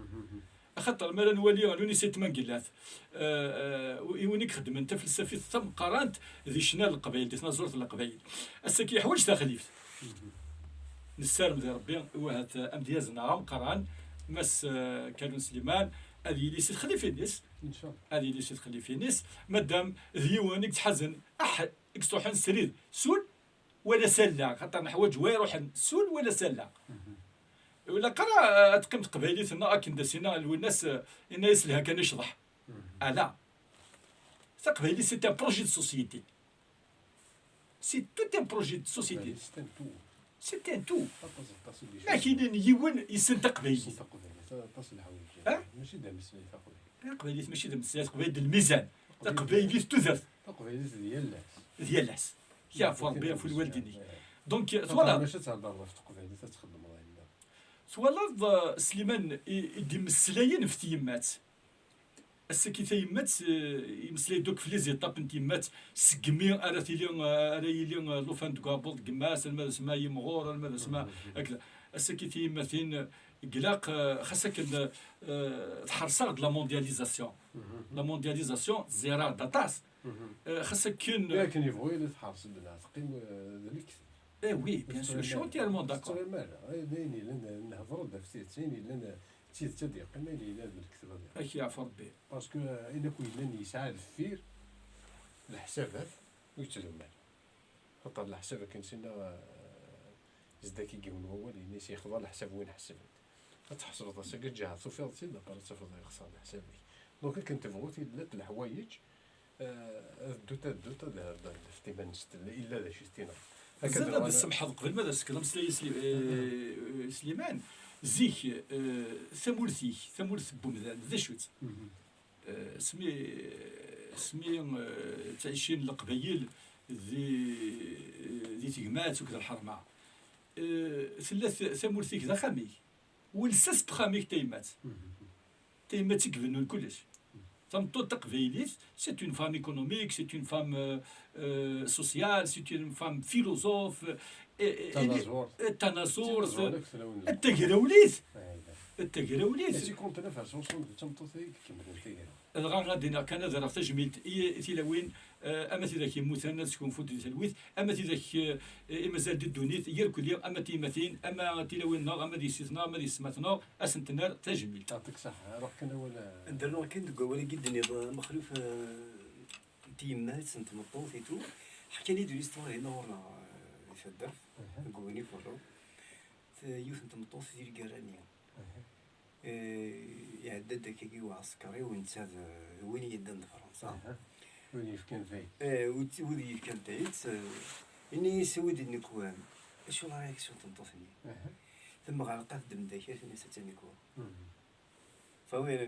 Axaṭer mi ara nwali l'UNICEF Mangellat, eh, eh, i win i ixeddmen tafelsafit tameqqrant di ccna n Leqbayel, di tnaẓurt n Leqbayel. Ass-agi yeḥwaǧ taxlift. Nessarem di Rebbi, wahat, eh, amedyaz-nneɣ ameqqran, Mass, eh, Kalun Sliman, ad yili si txlifin-is. Inchallah. Ad yili si txlifin-is. Madam, d yiwen i yettḥazen aḥ-, i yettruḥun srid s ul wala s allaɣ, xaṭer neḥwaǧ wa iruḥen s ul wala s allaɣ. Wala qara, eh, ad teqqim teqbaylit-nneɣ akken d as-yenna Lwennas, eh, yenna-yas lha kan icḍeḥ. Ala. Taqbaylit, c'est un projet de société. C'est tout un projet de société. C'est un tout. C'est un tout. Aṭas, aṭas i d-icemten. Ma kinin yiwen yessen taqbaylit. Yessen taqbaylit, aṭas n leḥwayeǧ. Eh? Mačči d ameslay taqbaylit. Taqbaylit mačči d ameslay, taqbaylit d lmizan. Taqbaylit d tudert. Taqbaylit d yal ass. D yal ass. Yeɛfu Rebbi, yeɛfu lwaldin-ik. Donc, twalaḍ, maca ad thedreḍ ɣef teqbaylit, ad txedmeḍ ayen nniḍen. Twalaḍ, eh, Sliman, i, i d-imeslayen ɣef tyemmat. Ass-agi tayemmat, eh, imeslay-d akk f les étapes n tyemmat, segmi ara tili, eh, ara yili, eh, llufan deg uɛebbuḍ n yemma-s, alma d asma yimɣur, alma d asma, mhm, akka. Ass-agi tiyemmatin, eh, ilaq, eh, xas akken, eh, tḥerṣ-aɣ-d la mondialisation. Mhm. La mondialisation tẓir-aɣ-d aṭas. Mhm. Eh, xas akken, eh, akken yebɣu yili tḥerṣ-d neɣ teqqim, eh, d lekdeb. Eh oui, bien sûr, je suis entièrement d'accord. Ur tettɣimi ara. Eh, d ayen yellan, eh, nehder-d ɣef tidet, ayen yellan, eh, d tidet ad d-yeqqim, ayen yellan d lekdeb ad d-yeqqim. Ak yeɛfu Rebbi. Parce que, eh, ayen akk yellan yesɛa deffir, leḥsabat, ur yettdum ara. Xaṭer leḥsab akken sinna, eh, zeddak i yiwen wawal, ini-s yexḍa leḥsab win ḥesben. Ad tḥesbeḍ ass-agi ǧǧeɛ, tufiḍ-tt-id, après ad tafeḍ yexṣer leḥsab-ik. Donc akken tebɣu, tella leḥwayeǧ, eh, ad ddut, ad ddut, ad, ad, ad ddut iman-nsent, illa d acu i s-tiniḍ. Akka zad ad d-semḥeḍ qbel ma d as-sekkeḍ ameslay i Sli-, eh, Sliman, zik, eh, tamurt-ik, tamurt n wemdan, d acu-tt? Mhm. Eh, asmi, asmi, eh, ttɛicin Leqbayel di, di tegmat akked lḥerma. Eh, tella t-, tamurt-ik d axxam-ik. Ul-s-as n uxxam-ik tayemmat. Mhm. Tayemmat i ibennun kullec. Tameṭṭut taqbaylit, c'est une femme économique, c'est une femme, euh, euh, sociale, c'est une femme philosophe, euh, et, et, et, tanaẓurt, et tanaẓurt, d tanaẓurt, euh, d tagrawlit. Tagrawlit. Ayda. Tagrawlit. Et c'est contre neuf à soixante d tameṭṭut-agi ikemmlen taggara. Dɣa ad d-iniɣ kan ad rreɣ tajmilt i tilawin, eh, ama tidak yemmuten ad sgunfunt di talwit, ama tidak, eh, i mazal di ddunit, irkelli, ama tiyemmatin, ama tilawin-nneɣ, ama d yessi-tneɣ, ama d yessetma-tneɣ, ad sent-nerr tajmilt. Yeɛṭik ṣṣeḥḥa, ruḥ kan awal, eh. Ad d-rnuɣ kan deg wawal-agi d-tenniḍ, eh, Mexluf, eh, n tyemmat, n tmeṭṭut et tout. Ḥkan-iyi-d l'histoire-agi ɣur-neɣ, eh, di taddart, aha, deg wayen iferru. T-, yiwet n tmeṭṭut di lgirra-nni. Aha. Eh, iɛedda-d akkagi uɛeskriw, netta d, d win yeddan d Fransa. Aha. Wid yefkan tayet. Eh, wid, wid yefkan tayet, eh, ini-as, awi-d nnekwa-m. Acu la réaction n tmeṭṭut-nni? Aha. Temɣerqa teddem-d akal, tenna-as, "Atta nnekwa." Mhm. Fawiɣ.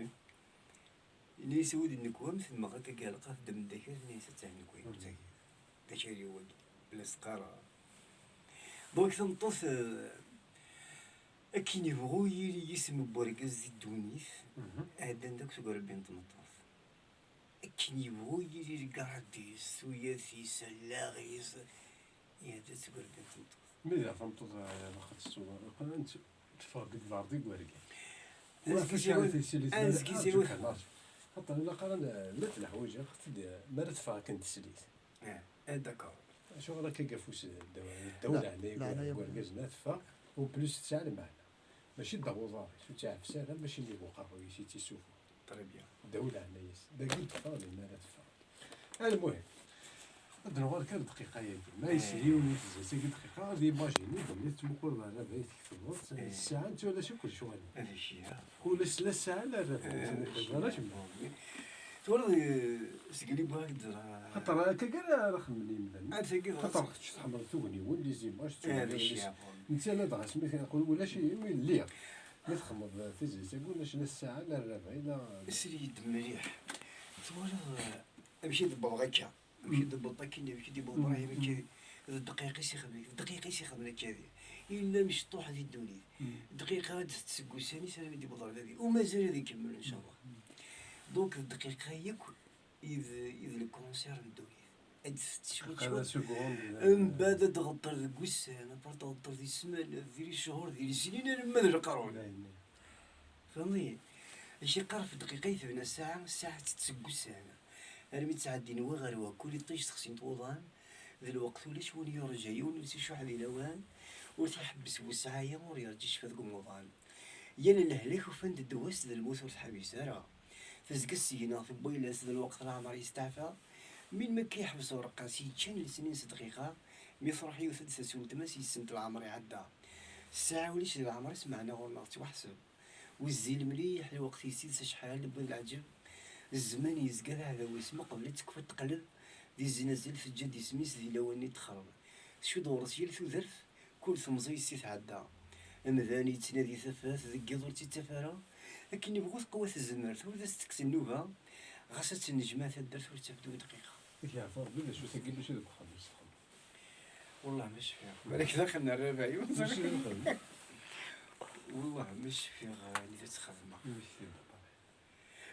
Ini-as, awi-d nnekwa-m, temɣerqa akal, teddem-d akal, tenna-as, "Atta nnekwa-m." Mhm. D akal-iw wagi. La s-qqareɣ. Donc, tameṭṭut, eh, akken yebɣu yili yisem n wergaz di ddunit, mhm, ɛeddan-d akk seg urebbi n tmeṭṭut. Akken yebɣu yili lgaṛad-is, tuyat-is, allaɣ-is, iɛedda-d seg urebbi n tmeṭṭut. Mi d tameṭṭut, eh, ilaq ad tettwaɣ, ilaq ad teffeɣ deg beṛdi deg wergaz. Azekka-s iwet. Azekka-s iwet. Xaṭer ilaq ara n-, llant leḥwayeǧ, ilaq ad, mi ara teffeɣ akken teslit. Eh, eh, d'accord. Acuɣer akka deg afus ddaw, ddaw leɛnaya n wergaz ma teffeɣ, en plus tesɛa lmeɛna. Mačči ddaw uḍar-is, ur tt-iɛeffes ara, mačči nnig uqerruy-is i tt-issufeɣ. Très bien. Ddaw leɛnaya-s. Dagi d-teffeɣ, d mi ara teffeɣ. Almuhim, ad d-nuɣal kan dqiqa-yagi. Ma yesli yiwen i tezza-agi dqiqa, ad yimajini belli tettmuquleḍ ɣer rrabay, tketbeḍ-tt, eh, ssaɛa n ttwalac akk lecɣal. Ulac la ssaɛa la rrabay, eh, ur teẓriḍ acemma. Twalaḍ, eh, seg li bɣiɣ ad d-ẓreɣ. Xaṭer akka kan ara xemmen yimdanen. Xaṭer kečč tḥemmleḍ tugniwin, les images, eh, ttwalac. Netta la dɣa asmi yeqqel ulac, imi lliɣ. Mi txedmeḍ tizlit-agi, ulac la ssaɛa, la rrabay, la. Sel-iyi-d mliḥ. Twalaḍ, eh, amek i d-wwḍeɣ akka? Amek i d-wwḍeɣ akken, amek i d-yewweḍ Ibrahim akka? D ddqiqa-s ixedmen, d ddqiqa-s ixedmen akka. Yella mecṭuḥ di ddunit. Ddqiqa ad d-tett seg ussan-is armi d-yewweḍ ɣer bab-i. U mazal ad ikemmel, ncallah. Donc, d ddqiqa yakk i d, i d le concert n ddunit. Ad d-tett cwiṭ, cwiṭ. Mbeɛd ad d-tɣeṭṭer deg wussan, après ad d-tɣeṭṭer di ssmanat, di ccehur, di lesnin, alamma d lqerun. Tfehmeḍ-iyi? Acu yeqqar ɣef ddqiqa i tebna ssaɛa, ssaɛa tettett seg wussan. Armi ttɛeddin wa ɣer wa, kul iṭij sexsin-t wuḍan, d lweqt ulac win yurǧa yiwen, ur s-icuḥ di lawan, ur t-iḥebbes bu ssaɛa-ya, ur yerǧi ccfa deg umuḍan. Yal lehlak ufan-d ddwa-s, d lmut ur teḥbis ara. Tezga seg-neɣ tewwayla-s, d lweqt leɛmer yesteɛfa. Mi lmakka yeḥbes ureqqas, yeččan lesnin s dqiqa, mi truḥ yiwet ad d-tas uletma-s, yessent leɛmer iɛedda. Ssaɛa ulac di leɛmer-is, meɛna ɣur-neɣ tettwaḥseb. Wezzil mliḥ, lweqt yesils acḥal, wwi d leɛǧeb. Zzman yezga d aɛdaw-is, ma qbel ad tekfa teqleb, di zzin azal teǧǧa-d isem-is di lawan-nni texreb. Tcudd ɣur-s yal tudert, kul temẓi yes-i tɛedda. Amdan yettnadi tafat, deg yiḍ ur tt-ittaf ara. Akken yebɣu teqwa tezmert, ur d as-tekkes nnuba, ɣas ad tennejmaɛ taddart ur ttaf d ddqiqa. Ad k-yeɛfu Rebbi, d acu tagi mačči deg uxxam i s-texdem. Wallah ma cfiɣ. Balak daxel n rrabay. Wallah ma cfiɣ anida tt-xedmeɣ.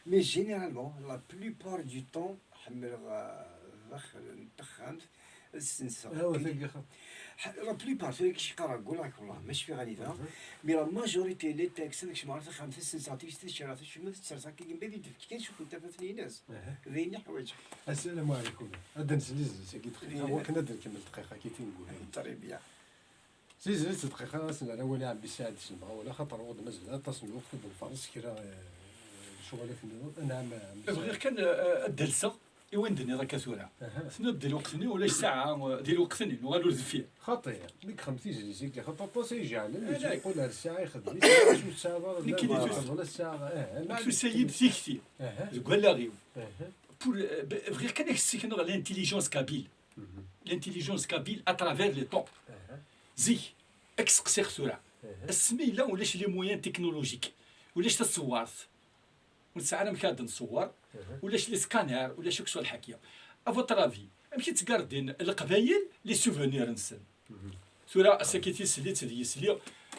Mais généralement, la plupart du temps, ḥemmleɣ, euh, daxel n texxamt ad senseɣ. La plupart, tura kečč qqareɣ ggulaɣ-k, wallah ma cfiɣ anida. Mais la majorité, les textes ad kecmeɣ ɣer texxamt ad senseɣ tigest ad ččareɣ tacemmat ad tt-serseɣ akka, mbeɛd ad d-fkeɣ kan cukun tafat n yines. D ayen i ḥwaǧeɣ. Assalamu ɛlikum. Ad d-nsel izlez-agi dqiqa, wakken ad nkemmel dqiqa kifin gulin. Très bien. Zizlet dqiqa, ad s-nerr awal i Ɛemmi Saɛid Selma, wala xaṭer uɣ-d mazal aṭas n lweqt ad nfaṛes kra, eh, lecɣalat nniḍen. Anɛam, Ɛemmi Saɛid. Bɣiɣ kan, eh, ad d-alseɣ i wayen d-tenniḍ akka tura. Tenniḍ di lweqt-nni, ulac ssaɛa, eh, di lweqt-nni, nuɣal ur deffir. Xaṭi, mi yexdem tizlit-agi, xaṭi aṭas ay ijeɛlen, yettmuqul ar ssaɛa ixdem-it, ulac ur tesɛiḍ ara la lweqt, la ssaɛa, eh, eh, tusa-yi-d tikti deg wallaɣ-iw. Pour, eh, b-, bɣiɣ kan ad k-ssikneɣ l'intelligence kabyle. L'intelligence kabyle à travers le temps. Zik, ad k-seqsiɣ tura. Asmi yella ulac les moyens technologiques, ulac taṣewwart, ur nesɛi ara amek ad nṣewwer, ulac les scanners, ulac akk ṣṣwalḥ-agi. À votre avis, amek i ttgardin Leqbayel les souvenirs-nsen? Tura, ass-agi tislit d yisli,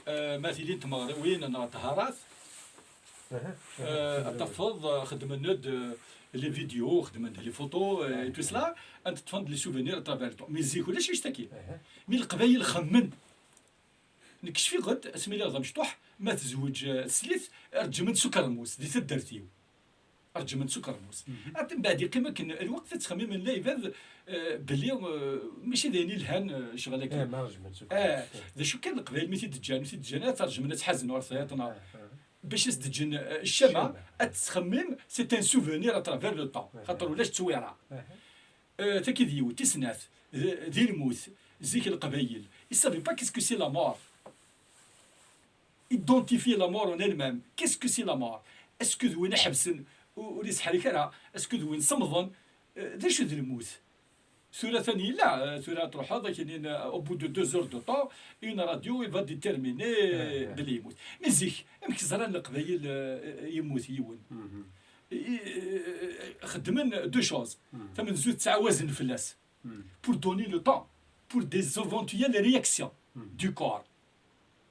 eh, ma tilin tmeɣriwin neɣ ṭṭharat, eh, ad tafeḍ, eh, xedmen-d, eh, les vidéos, xedmen-d les photos, eh, et tout cela, ad ṭṭfen-d les souvenirs à travers le temps. Mais zik ulac annect-agi. Mi Leqbayel xemmen. Nekk cfiɣ-d, asmi lliɣ d amecṭuḥ, ma tezweǧ, eh, teslit, rejmen-d s ukermus di taddart-iw. Rejmen-d s ukermus. Ati mbeɛd yeqqim akken lweqt ad ttxemmimen la ibad, eh, belli, eh, mačči d ayen ilhan, eh, ccɣel-agi. Eh, ma rejmen-d s ukermus. Eh, d acu kan Leqbayel mi t-id-ǧǧan, mi t-id-ǧǧan, ad t-rejmen, ad t-ḥazen ɣer tiṭ, neɣ bac as-d-ǧǧen, eh, ccama, ad tettxemmim, c'est un souvenir à travers le temps. Xaṭer ulac ttewwira. Eh, tagi d yiwet, tis snat, d, di lmut. Zik Leqbayel, ils savaient pas qu'est-ce que c'est la mort. Identifier la mort en elle-même. Qu'est-ce que c'est la mort? Est-ce que d win iḥebsen u-, ur yesseḥrik ara? Est-ce que d win semmḍen? Eh, d acu d lmut? Tura tani yella, eh, tura truḥeḍ, akken, eh, au bout de deux heures de temps, une radio, il va déterminer, eh, belli yemmut. Mais zik, amek ẓran Leqbayel, eh, yemmut yiwen? I, eh, xeddmen deux choses. Tamenzut ttɛawazen fell-as. Pour donner le temps pour des éventuelles réactions du corps.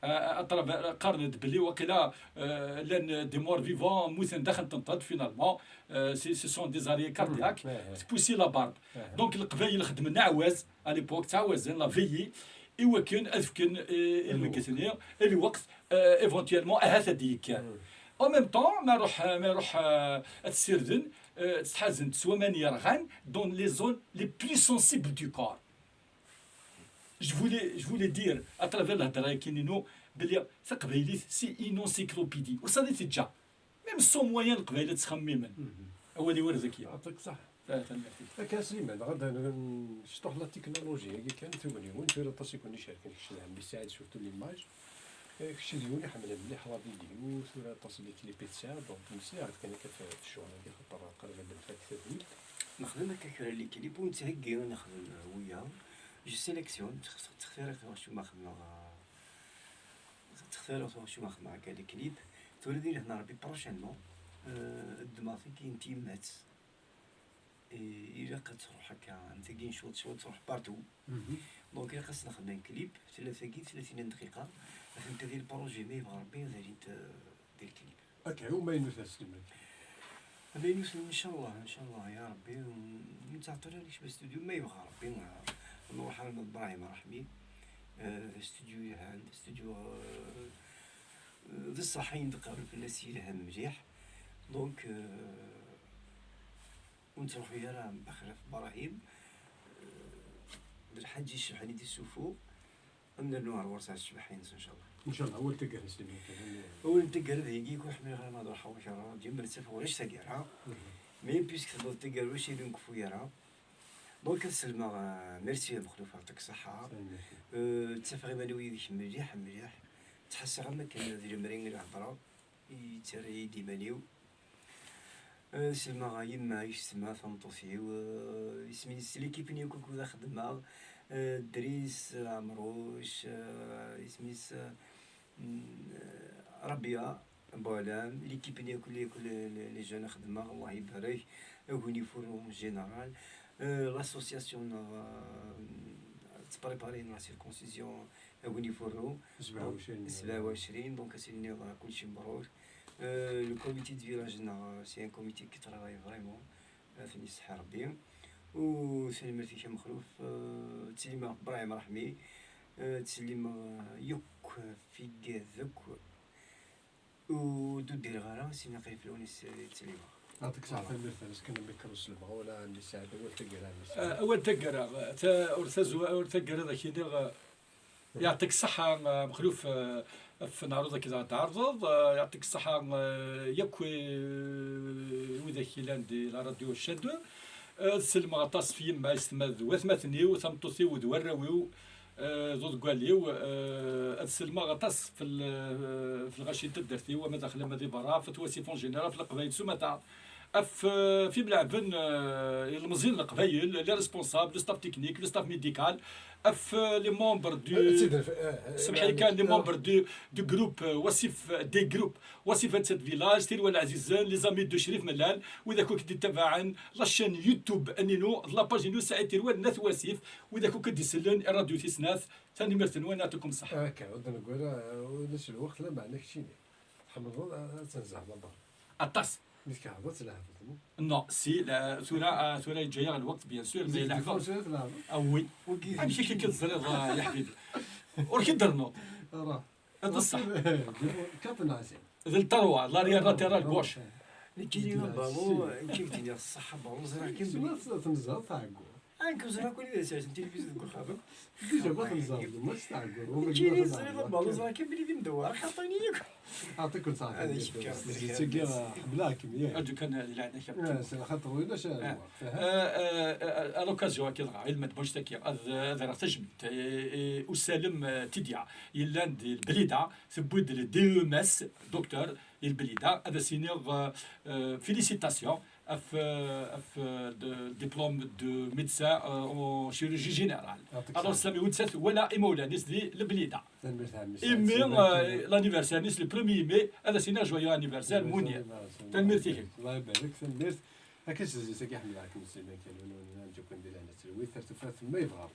Euh, à travers, qqaren-d belli waqila, euh, llan des morts vivants, mmuten daxel n tenṭaḍt, finalement, euh, c'est, ce sont des arrêts cardiaques, tpusi la barbe. Donc, Leqbayel xedmen aɛwaz, à l'époque, ttɛawazen, la veillée, i wakken ad fken, euh, i lmeggten-nni lweqt, euh, éventuellement, ahat ad d-yekker. En même temps, ma ruḥ, ma ruḥ, euh, ad ssirden, euh, ttḥazen s waman yerɣan dans les zones les plus sensibles du corps. Je voulais, je voulais dire, à travers l'hedra-agi-inu, belli taqbaylit, c'est une encyclopédie. Ur s-ad teǧǧa. Même sans moyen, Leqbayel ad ttxemmimen. Awal-iw ar daki. Yeɛṭik ṣṣeḥḥa. Ah, tanemmirt-ik. Akka, Sliman, dɣa ad n-, necṭuḥ la technologie-agi kan, tugniwin, tura aṭas i ken-icerken, kečč d Ɛemmi Saɛid, surtout l'image. Eh, kečč d yiwen iḥemmlen mliḥ la vidéo, tura aṭas n les clips i tesɛiḍ, donc nesliɣ-d kan akka f-, f ccɣel-agi, xaṭer qrib ad d-nfak tadwilt. Nexdem akka kra n les clips, ur nettheggi ad nexdem, euh, wiyaḍ. Je sélectionne, ttextariɣ tuɣ acu ma xedmeɣ, euh, ttextariɣ tuɣ acu ma xedmeɣ akka les clips. Tura di lehna Rebbi prochainement, euh, ddmeɣ tigi n tyemmat. I-, ilaq ad tṛuḥ akka, am tagi n cwiṭ cwiṭ tṛuḥ partout. Donc ilaq ad s-nexdem clip, tlata-agi, tlatin n dqiqa, atenta di lprojet, ma yebɣa Rebbi ad alint, euh, di lclip. Akka, umaynut a Sliman. Amaynut, ncallah, ncallah, ya Rebbi, ur nettɛeṭṭil ara nekcem studio, ma yebɣa Rebbi, euh, nṛuḥ arma d Brahim Raḥmi, euh, d studio yelhan, d studio, euh, euh, d ṣṣeḥ ayen d-qqaren fell-as yelhan mliḥ. Donc, euh, ur nettruḥu ara bexlaf Brahim, eh, d lḥaǧ icebḥen i d-issuffuɣ, ad nernu ɣer ɣur-s ɣer ccbaḥa-ines, ncallah. Ncallah, awal n taggara, Sliman kan. Awal n taggara d ayagi, ur ḥmileɣ ara ad ruḥeɣ ɣer ṛṛadyu, ma nettafeɣ ulac taggara. Mais puisque tebɣiḍ taggara, ulac ayen ur nkeffu ara. Donc, ad sellmeɣ, eh, merci a Mexluf, yeɛṭik ṣṣeḥḥa. Eh, ttafeɣ iman-iw yid-k mliḥ, mliḥ. Ttḥassaɣ am akken d lemri i la heddreɣ. Yettarra-yi-d iman-iw. Eh, selmeɣ yemma, yessetma, tameṭṭut-iw, eh, isem-is, l'équipe-nni akk akked xeddmeɣ, eh, Dris, Amruc, eh, isem-is, eh, mm, eh, Rabia, Buɛlam, l'équipe-nni akk, les, les, les, les jeunes xeddmeɣ, Allah ibarek, Agunifur en général, eh, l'association neɣ, eh, Tettprépari la circoncision a win ifurru. Sebɛa u ɛecrin. Sebɛa u ɛecrin, donc ad s-iniɣ kulci mebruk. Euh, le comité de village-nneɣ, c'est un comité qui travaille vraiment. Ad ten-yesseḥi Rebbi. U tanemmirt-ik a Mexluf. Euh, ttsellimeɣ Brahim Rahmi. Euh, ttsellimeɣ, euh, yakk f igad akk. Ur d-udireɣ ara, sin aqrib fell-awen i s-, i ttsellimeɣ. Yeɛṭik ṣṣeḥḥa, tanemmirt-nnes kan, amikru selmeɣ, wala ɛemmi Saɛid, awal taggara, ɛemmi Saɛid. Ah, awal taggara, ta-, ur tazu-, ur taggara ad ak-iniɣ, ah, yeɛṭik ṣṣeḥḥa, ah, Mexluf, ah, ɣef neɛruḍ akken ad d-tɛerḍeḍ, ah, yeɛṭik ṣṣeḥḥa, ah, yakk i, i widak yellan di la radio Cadu. Ah, ad selmeɣ aṭas f yemma, yessetma d watmaten-iw, tameṭṭut-iw d warraw-iw, eh, d uḍeggal-iw, eh, ad selmeɣ aṭas f l-, eh, f lɣaci n taddart-iw, ama daxel ama di berra, f at wasif en général, f leqbayel s umata, af, eh, f imleɛben, eh, ilmeẓyen n leqbayel, les responsables, le staff technique, le staff médical, af, eh, les membres du, eh, eh, eh, semḥ-iyi kan, les membres du, du groupe, eh, wasif, eh, des groupes, wasif n cette village, tilwa lɛazizen, les amis de Crif Mellal, widak akk d-ittabaɛen la chaîne YouTube-inu, d la page-inu Saɛid Tirwal n At Wasif, widak akk d-isellen i Radio Tis Snat, tanemmirt-nwen, yeɛṭikum ṣṣeḥḥa. Akka, ur d-neggar, ulac lweqt, lameɛna keččini. Tḥemmleḍ ad, ad tnezɛeḍ aḍar. Aṭas. Mi tkerheḍ ad tleɛbeḍ, no? Non, si, la, tura, ah, tura yeǧǧa-yaɣ lweqt, bien sûr, mais zik leɛbeɣ. Zik tura tleɛbeḍ? Ah, oui. Wagi amek akka teẓriḍ, ah, ya ḥbibi? Ur k-id-rennuḍ. Ara. Ad ṣṣeḥ. Quatre neɣ cinq. D le trois, l'arrière latéral gauche. Nekkini d abalu, nekk i k-d-iniɣ ṣṣeḥ, abalu ẓriɣ kan belli. Tezmer ad tnezzheḍ taɛeggu. Nekk ur ẓriɣ akk anida sɛiɣ tilivizyun deg uxxam. Déjà ma tnezzheḍ, ma s taɛeggu. Nekkini ẓriɣ abalu, ẓriɣ kan belli d imdewwer, xaṭini yakk. Yeɛṭikum ṣṣeḥḥa. Ad ak-fkeɣ. Ḥemmleɣ-kem, yak. Aju kan di leɛnaya-k. Ah, s lxaṭer, ulac lweqt, aha. Euh, euh, euh, à l'occasion, akka dɣa, ilmend bujt-agi, ad, ad rreɣ tajmilt, eh, eh, usalem, eh, Tidia, yellan di Lblida, tewwi-d le D E M S, docteur, i Lblida, ad as-iniɣ, euh, euh, félicitations, af, euh, af, euh, de, diplôme de médecin, euh, en chirurgie générale. Yeɛṭik ṣṣeḥḥa. Alors, sami wettat wala imawlan-is di Lblida. Tanemmirt a ɛemmi Saɛid. Imi, euh, l'anniversaire-is, le premier mai, ad as-iniɣ joyeux anniversaire, Mounir. Joyeux anniversaire. Tanemmirt-ik. Allah ibarek, tanemmirt. Akka s zzit-agi ḥemmleɣ-kem s iman kan, win ur nnan ǧukun di lehna tlewit, ar tufat ma yebɣa.